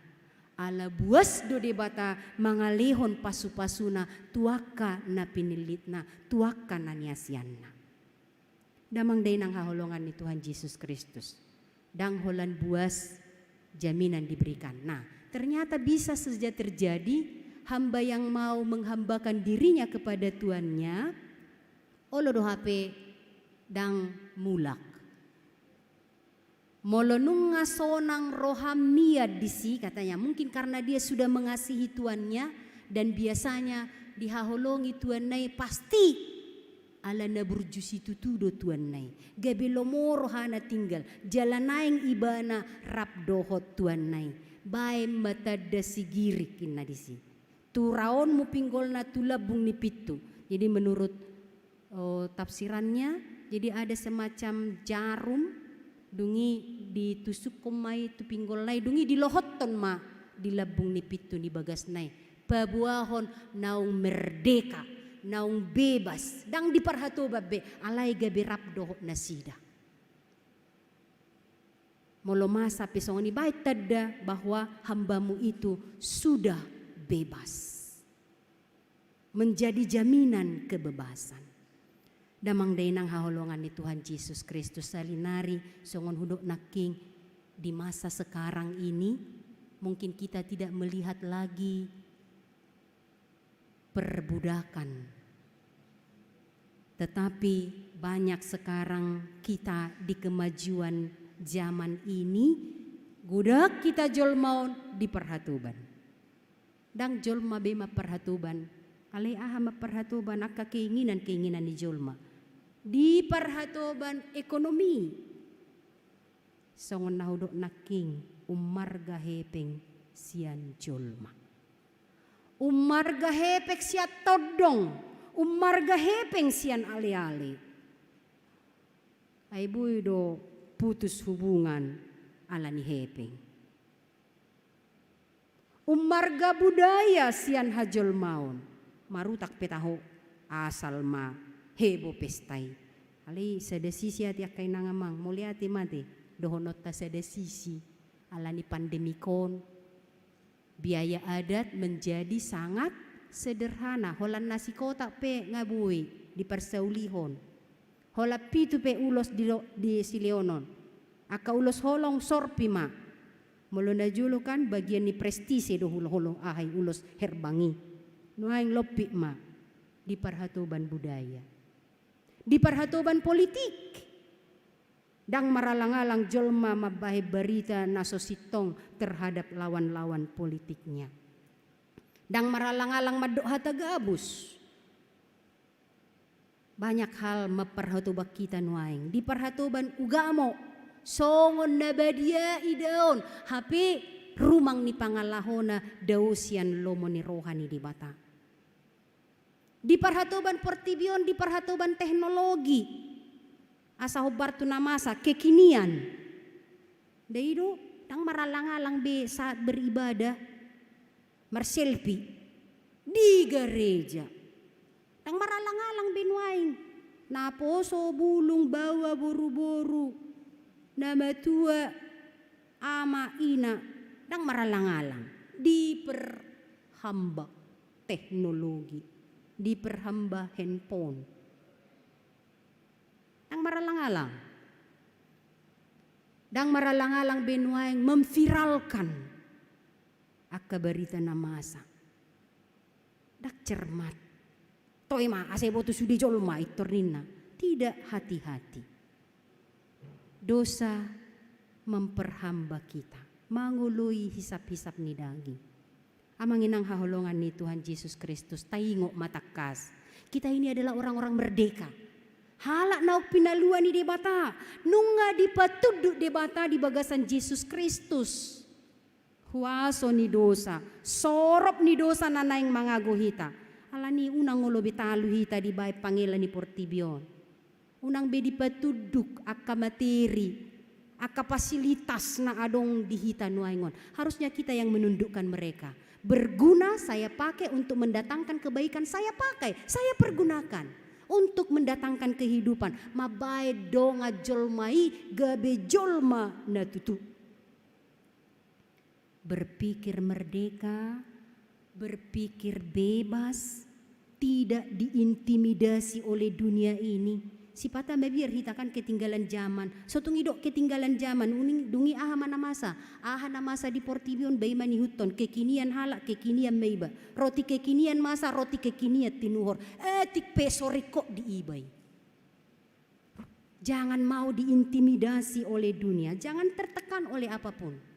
Ala buas do Debata mangalehon pasupasuna tu angka na pinillitna, tu angka na niasianna. Damang dainang haholongan ni Tuhan Jesus Kristus. Ndang holan buas jaminan diberikan. Nah, ternyata bisa saja terjadi hamba yang mau menghambakan dirinya kepada tuannya, olo do hape ndang mulak. Molo nunga sonang roham mian disi, katanya, mungkin karena dia sudah mengasihi tuannya dan biasanya dihaholongi tuanna i pasti ala na burju situtu do tuanna i. Gabe lomo rohana tinggal, jala naeng ibana rap dohot tuanna i. Baen ma tanda sigirik inna disi. Tu raonmu pinggolna tu lambung ni pintu. Jadi menurut, oh, tafsirannya, jadi ada semacam jarum, dung i ditusukkon ma i tu pinggolna i, dung i dilohothon ma di lambung ni pintu ni bagasna i. Paboahon naung merdeka, naung bebas, ndang diparhatoban be, alai gabe rap dohot nasida. Molo masa pe songon i, baen tanda bahwa hambamu itu sudah bebas. Menjadi jaminan kebebasan. Damang dainang haholongan ni Tuhan Jesus Kristus, salinari songon hudok nangkin, di masa sekarang ini mungkin kita tidak melihat lagi perbudakan. Tetapi banyak sekarang kita di kemajuan zaman ini, godang hita jolma on diparhatoban. Ndang jolma be mamparhatoban. Alai aha mamparhatoban? Angka keinginan-keinginan ni jolma. Diparhatoban ekonomi. Songon na hudok nangkin, ummarga hepeng sian jolma. Ummarga hepeng sian tondong, ummarga hepeng sian aleale. Ai boi do putus hubungan ala ni hepeng. Ummarga budaya sian hajolmaon, marutak pe taho, asal ma heboh pesta i. Alai sada sisi ate angka inang amang, mauliate ma ate dohononta sada sisi, ala ni pandemik on, biaya adat menjadi sangat sederhana, holan nasi kotak pe nga boi diparsaulihon. Holan pitu pe ulos di, disilehonon. Angka ulos holong sorpi ma. Molo na jolo kan bagian ni prestise do hol-, holong, aha i, ulos herbang i. Nuaeng lompit ma. Diparhatoban budaya. Diparhatoban politik. Ndang maralang-alang jolma mambahen barita na so sintong terhadap lawan-lawan politiknya. Ndang maralang-alang mandok hata gabus. Banyak hal mamparhatoban hita nuaeng. Diparhatoban ugamo, songon na badia idaon, hape rumang ni pangalahona dao sian lomo ni roha ni Debata. Diparhatoban portibi on, diparhatoban teknologi. Asa hombar tu na masa, kekinian. Ndai do, ndang maralang-alang be saat beribadah. marselfie di gareja. Ndang maralang-alang be nuaeng. Naposo, bulung, baoa, boru-boru, na matua, ama, ina, ndang maralang-alang. Diperhamba teknologi, diperhamba handphone. Ndang maralang-alang. Ndang maralang-alang be nuaeng memviralkan angka barita na masa. Ndang cermat. Toe ma, asa iboto sude jolma, pintor ninna. Tidak hati-hati. Dosa memperhamba kita, mangoloi hisap-hisap ni daging. Amang inang haholongan ni Tuhan Jesus Kristus, taingot ma tangkas. Kita ini adalah orang-orang merdeka. Halak naung pinalua ni Debata, nunga dipatunduk Debata di bagasan Jesus Kristus. Huaso ni dosa, sorop ni dosa na naeng mangago hita. Alani unang olo be talu hita dibaen pangela ni portibi on. Unang be dipatunduk angka materi, angka fasilitas na adong di hita nuaeng on. Harusnya kita yang menundukkan mereka. Berguna saya pakai untuk mendatangkan kebaikan, saya pakai, saya pergunakan untuk mendatangkan kehidupan. Mambaen dongan jolma i gabe jolma na tutu. Berpikir merdeka, berpikir bebas, tidak diintimidasi oleh dunia ini. Sipata mabiar hita kan ketinggalan zaman. So tung didok ketinggalan zaman, uning, dung i aha ma na masa? Aha na masa di portibi on, ba i ma niihuthon, kekinian halak, kekinian ma iba. Roti kekinian masa, roti kekinian tinuhor. Etik pe so ringkot di iba i. Jangan mau diintimidasi oleh dunia, jangan tertekan oleh apapun.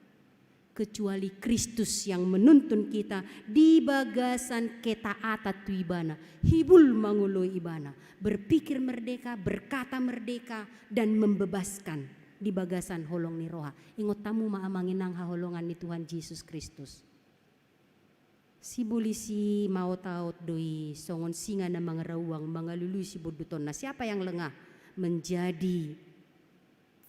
Kecuali Kristus yang menuntun kita di bagasan ketaatan tu Ibana, hibul mangoloi Ibana, berpikir merdeka, berkata merdeka, dan membebaskan di bagasan holong ni roha. Ingot hamu ma amang inang haholongan ni Tuhan Jesus Kristus. Sibolis i maotaot do i songon singa na mangarauang mangalului sibondutonna. Siapa yang lengah menjadi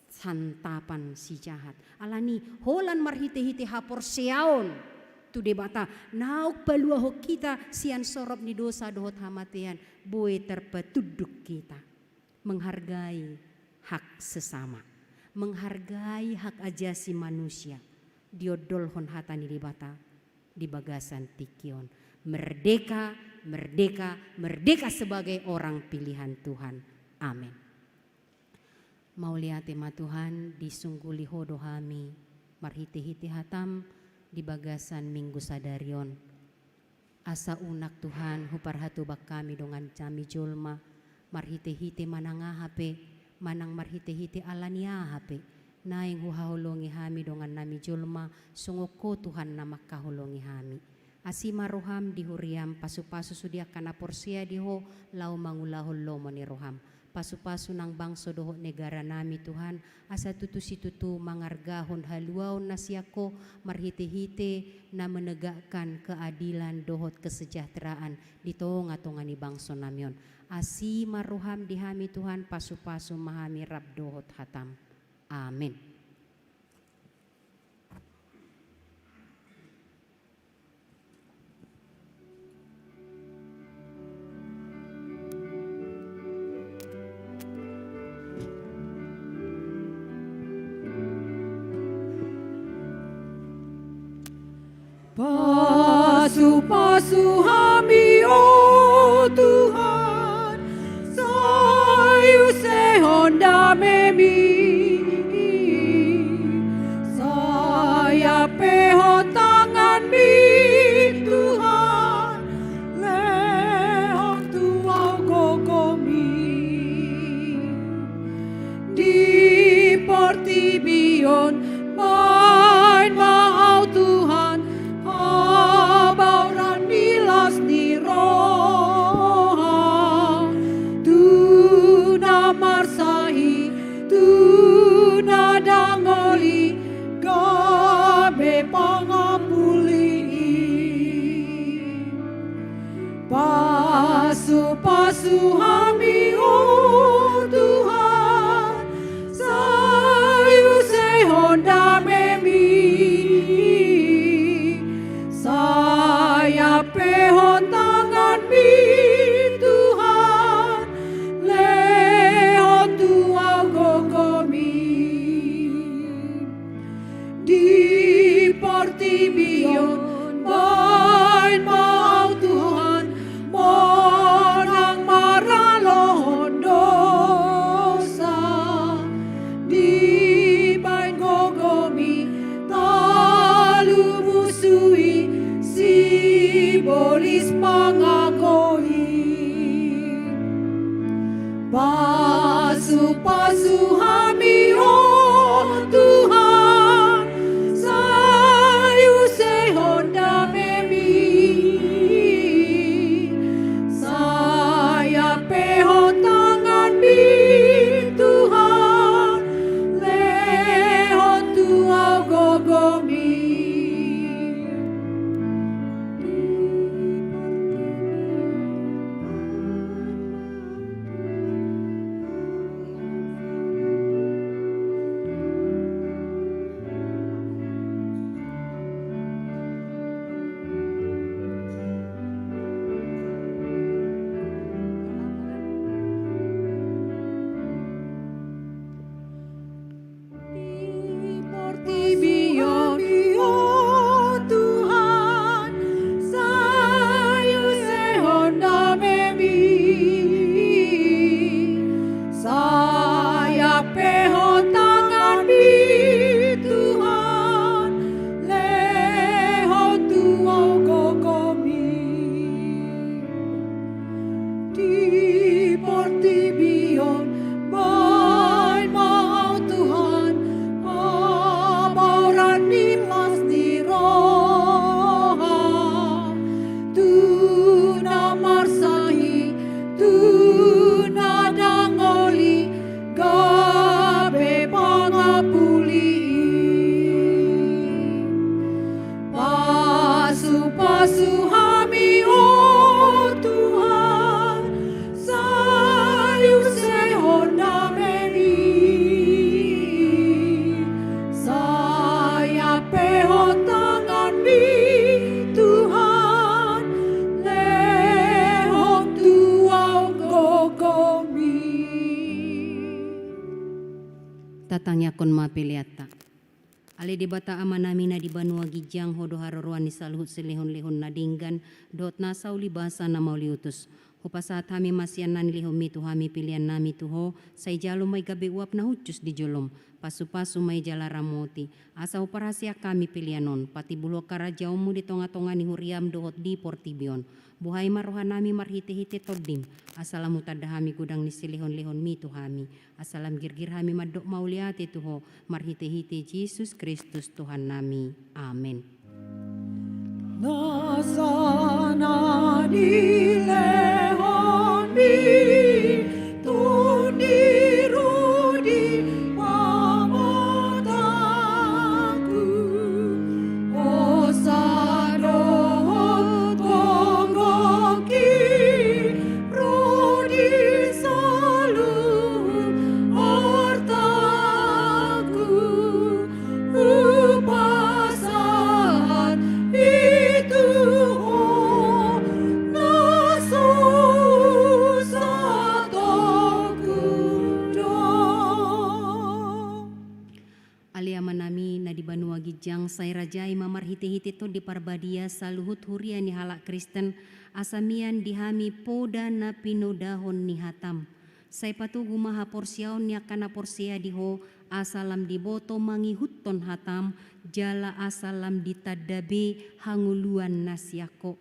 santapan si jahat. Alani holan marhitehite haporseaon tu Debata, naung paluahon hita sian sorop ni dosa dohot hamatean, boi tarpatunduk hita. Menghargai hak sesama, menghargai hak ajasi manusia, diondolhon hata ni Debata di bagasan tingki on. Merdeka, merdeka, merdeka sebagai orang pilihan Tuhan. Amin. Mauliate ma Tuhan, disungguli Ho do hami marhitehite hataM di bagasan Minggu sadari on. Asa unang Tuhan huparhatoban hami dongan nami jolma, marhitehite manang aha pe, manang marhitehite alani aha pe, naeng huhaholongi hami dongan nami jolma, songon Ho Tuhan na mangkaholongi hami. Asi ma rohaM di huriaM, pasupasu sude angka na porsea di Ho, laho mangulahon lomo ni rohaM. Pasupasu nang bangso dohot negara nami Tuhan, asa tutu situtu mangargahon haluaon na sian Ho, marhitehite na menegakkan keadilan dohot kesejahteraan di tonga-tonga ni bangso nami on. Asi ma rohaM di hami Tuhan, pasupasu ma hami rap dohot hataM. Amin. Pasupasu hami, o Tuhan, sai usehon damemi, sai ampehon tanganmi, Tuhan, lehon tu ahu gogomi. Di portibi on, baen ma ahu Tuhan, habaoran ni las ni roha, tu na marsahit, tu na dangol i, gabe pangampuli i. Pasupasu hami, o Tuhan, sai usehon damemi, sai Tangiangkon ma peleanta. Ale Debata Amanami na di banua ginjang, Ho do haroroan ni saluhut silehonlehon na denggan dohot nasa ulibasa na mauliutus. Hupasahat hami ma sian na nilehonMi tu hami peleannami tu Ho, sai jalo ma i gabe uap na hushus di jolom. Pasupasu ma i jala ramoti, asa huparhaseang hami pelean on, patimbulhon harajaonMu di tongatonga ni huriaM dohot di portibi on. Buhai ma rohanami marhitehite TondiM, asa lam hutanda hami godang ni silehonlehonMi tu hami, asa lam girgir hami mandok mauliate tu Ho, marhitehite Jesus Kristus Tuhannami. Amen. Nasa na nilehonMi, Tondi ro di pamatangku, hosa dohot gonggongki, ro di saluhut artangku, hupasahat i tu Ho, na so satongku do. Ale Amanami na di banua ginjang, sai rajai ma marhitehite Tondi Parbadia saluhut huria ni halak Kristen, asa mian di hami poda na pinodahon ni hataM. Sai patogu ma haporseaon ni angka na porsea di Ho, asa lam diboto mangihuthon hataM, jala asa lam ditanda be hangoluan na sian Ho.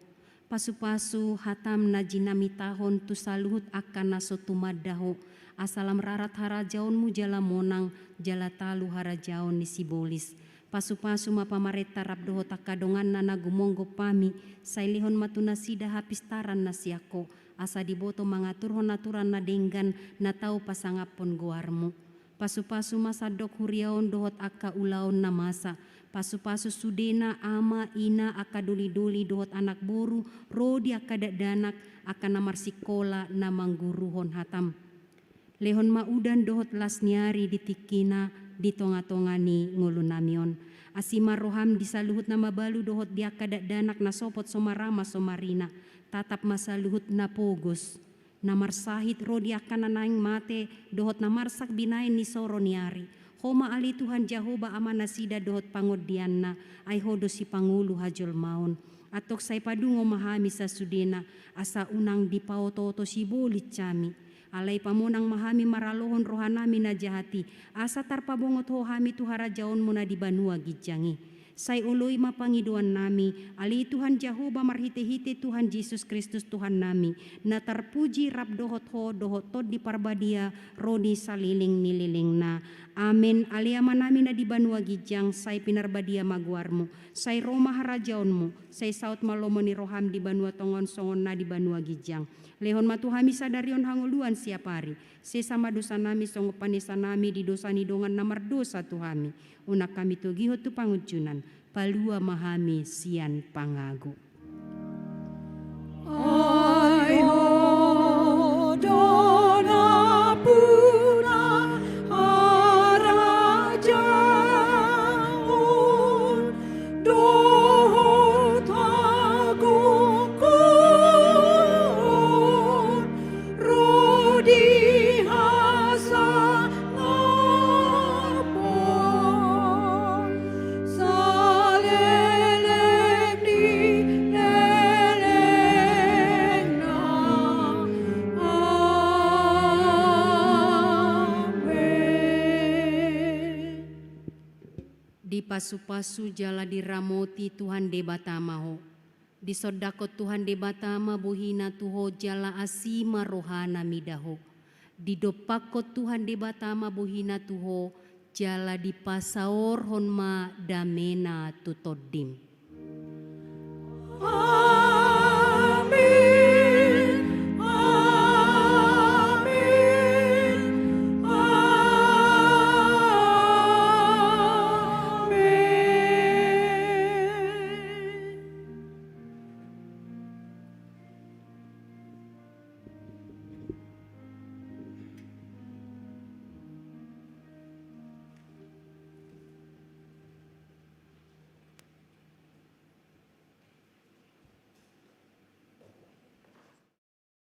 Pasupasu hataM na jinamitahon tu saluhut angka na so tumanda Ho, asa lam rarat harajaonMu jala monang, jala talu harajaon ni sibolis. Pasupasu ma pamarenta rap dohot angka donganna na gumomgom hami, sai lehon ma tu nasida hapistaran na sian Ho, asa diboto mangaturhon aturan na denggan na tau pasangaphon goarMu. Pasupasu ma sandok huria on dohot angka ulaon na masa. Pasupasu sudena, ama, ina, angka dolidoli dohot anak boru, ro di angka dakdanak, angka na marsikola, na mangguruhon hataM. Lehon ma udan dohot las ni ari di tingkina, di tongatonga ni ngolunami on. Asi ma rohaM di saluhut na mabalu dohot di angka dakdanak na sopot so marama so marina. Tatap ma saluhut na pogos, na marsahit ro di angka na naeng mate, dohot na marsak binahen ni soro ni ari. Ho ma ale Tuhan Jahowa amanasida dohot pangondianna, ai Ho do sipangolu hajolmaon. Antong sai padungo ma hami sasudena, asa unang dipaotooto sibolis hami. Alai pamonang ma hami maralohon rohanami na jahat i, asa tarpabongot Ho hami tu harajaonMu na di banua ginjang i. Sai oloi ma pangidoannami, ale Tuhan Jahowa marhitehite Tuhan Jesus Kristus Tuhannami, na tarpuji rap dohot Ho dohot Tondi Parbadia ro di saleleng ni lelengna. Amen. Ale Amanami na di banua ginjang, sai pinarbadia ma goarMu, sai ro ma harajaonMu, sai saut ma lomo ni rohaM di banua tonga on songon na di banua ginjang. Lehon ma tu hami sadari on hangoluan siapari. Sesa ma dosanami songon panesanami di dosa ni dongan na mardosa tu hami. Unang hami togihon tu pangunjunan, palua ma hami sian pangago. Ai Ho do nampuna harajaon dohot hagogoon ro di hasangapon saleleng ni lelengna. Amen. Dipasupasu jala diramoti Tuhan Debata ma ho. Disondangkon Tuhan Debata ma bohina tu ho jala asi ma rohana mida ho. Didompakkon Tuhan Debata ma bohina tu ho jala dipasaorhon ma damena tu tondim.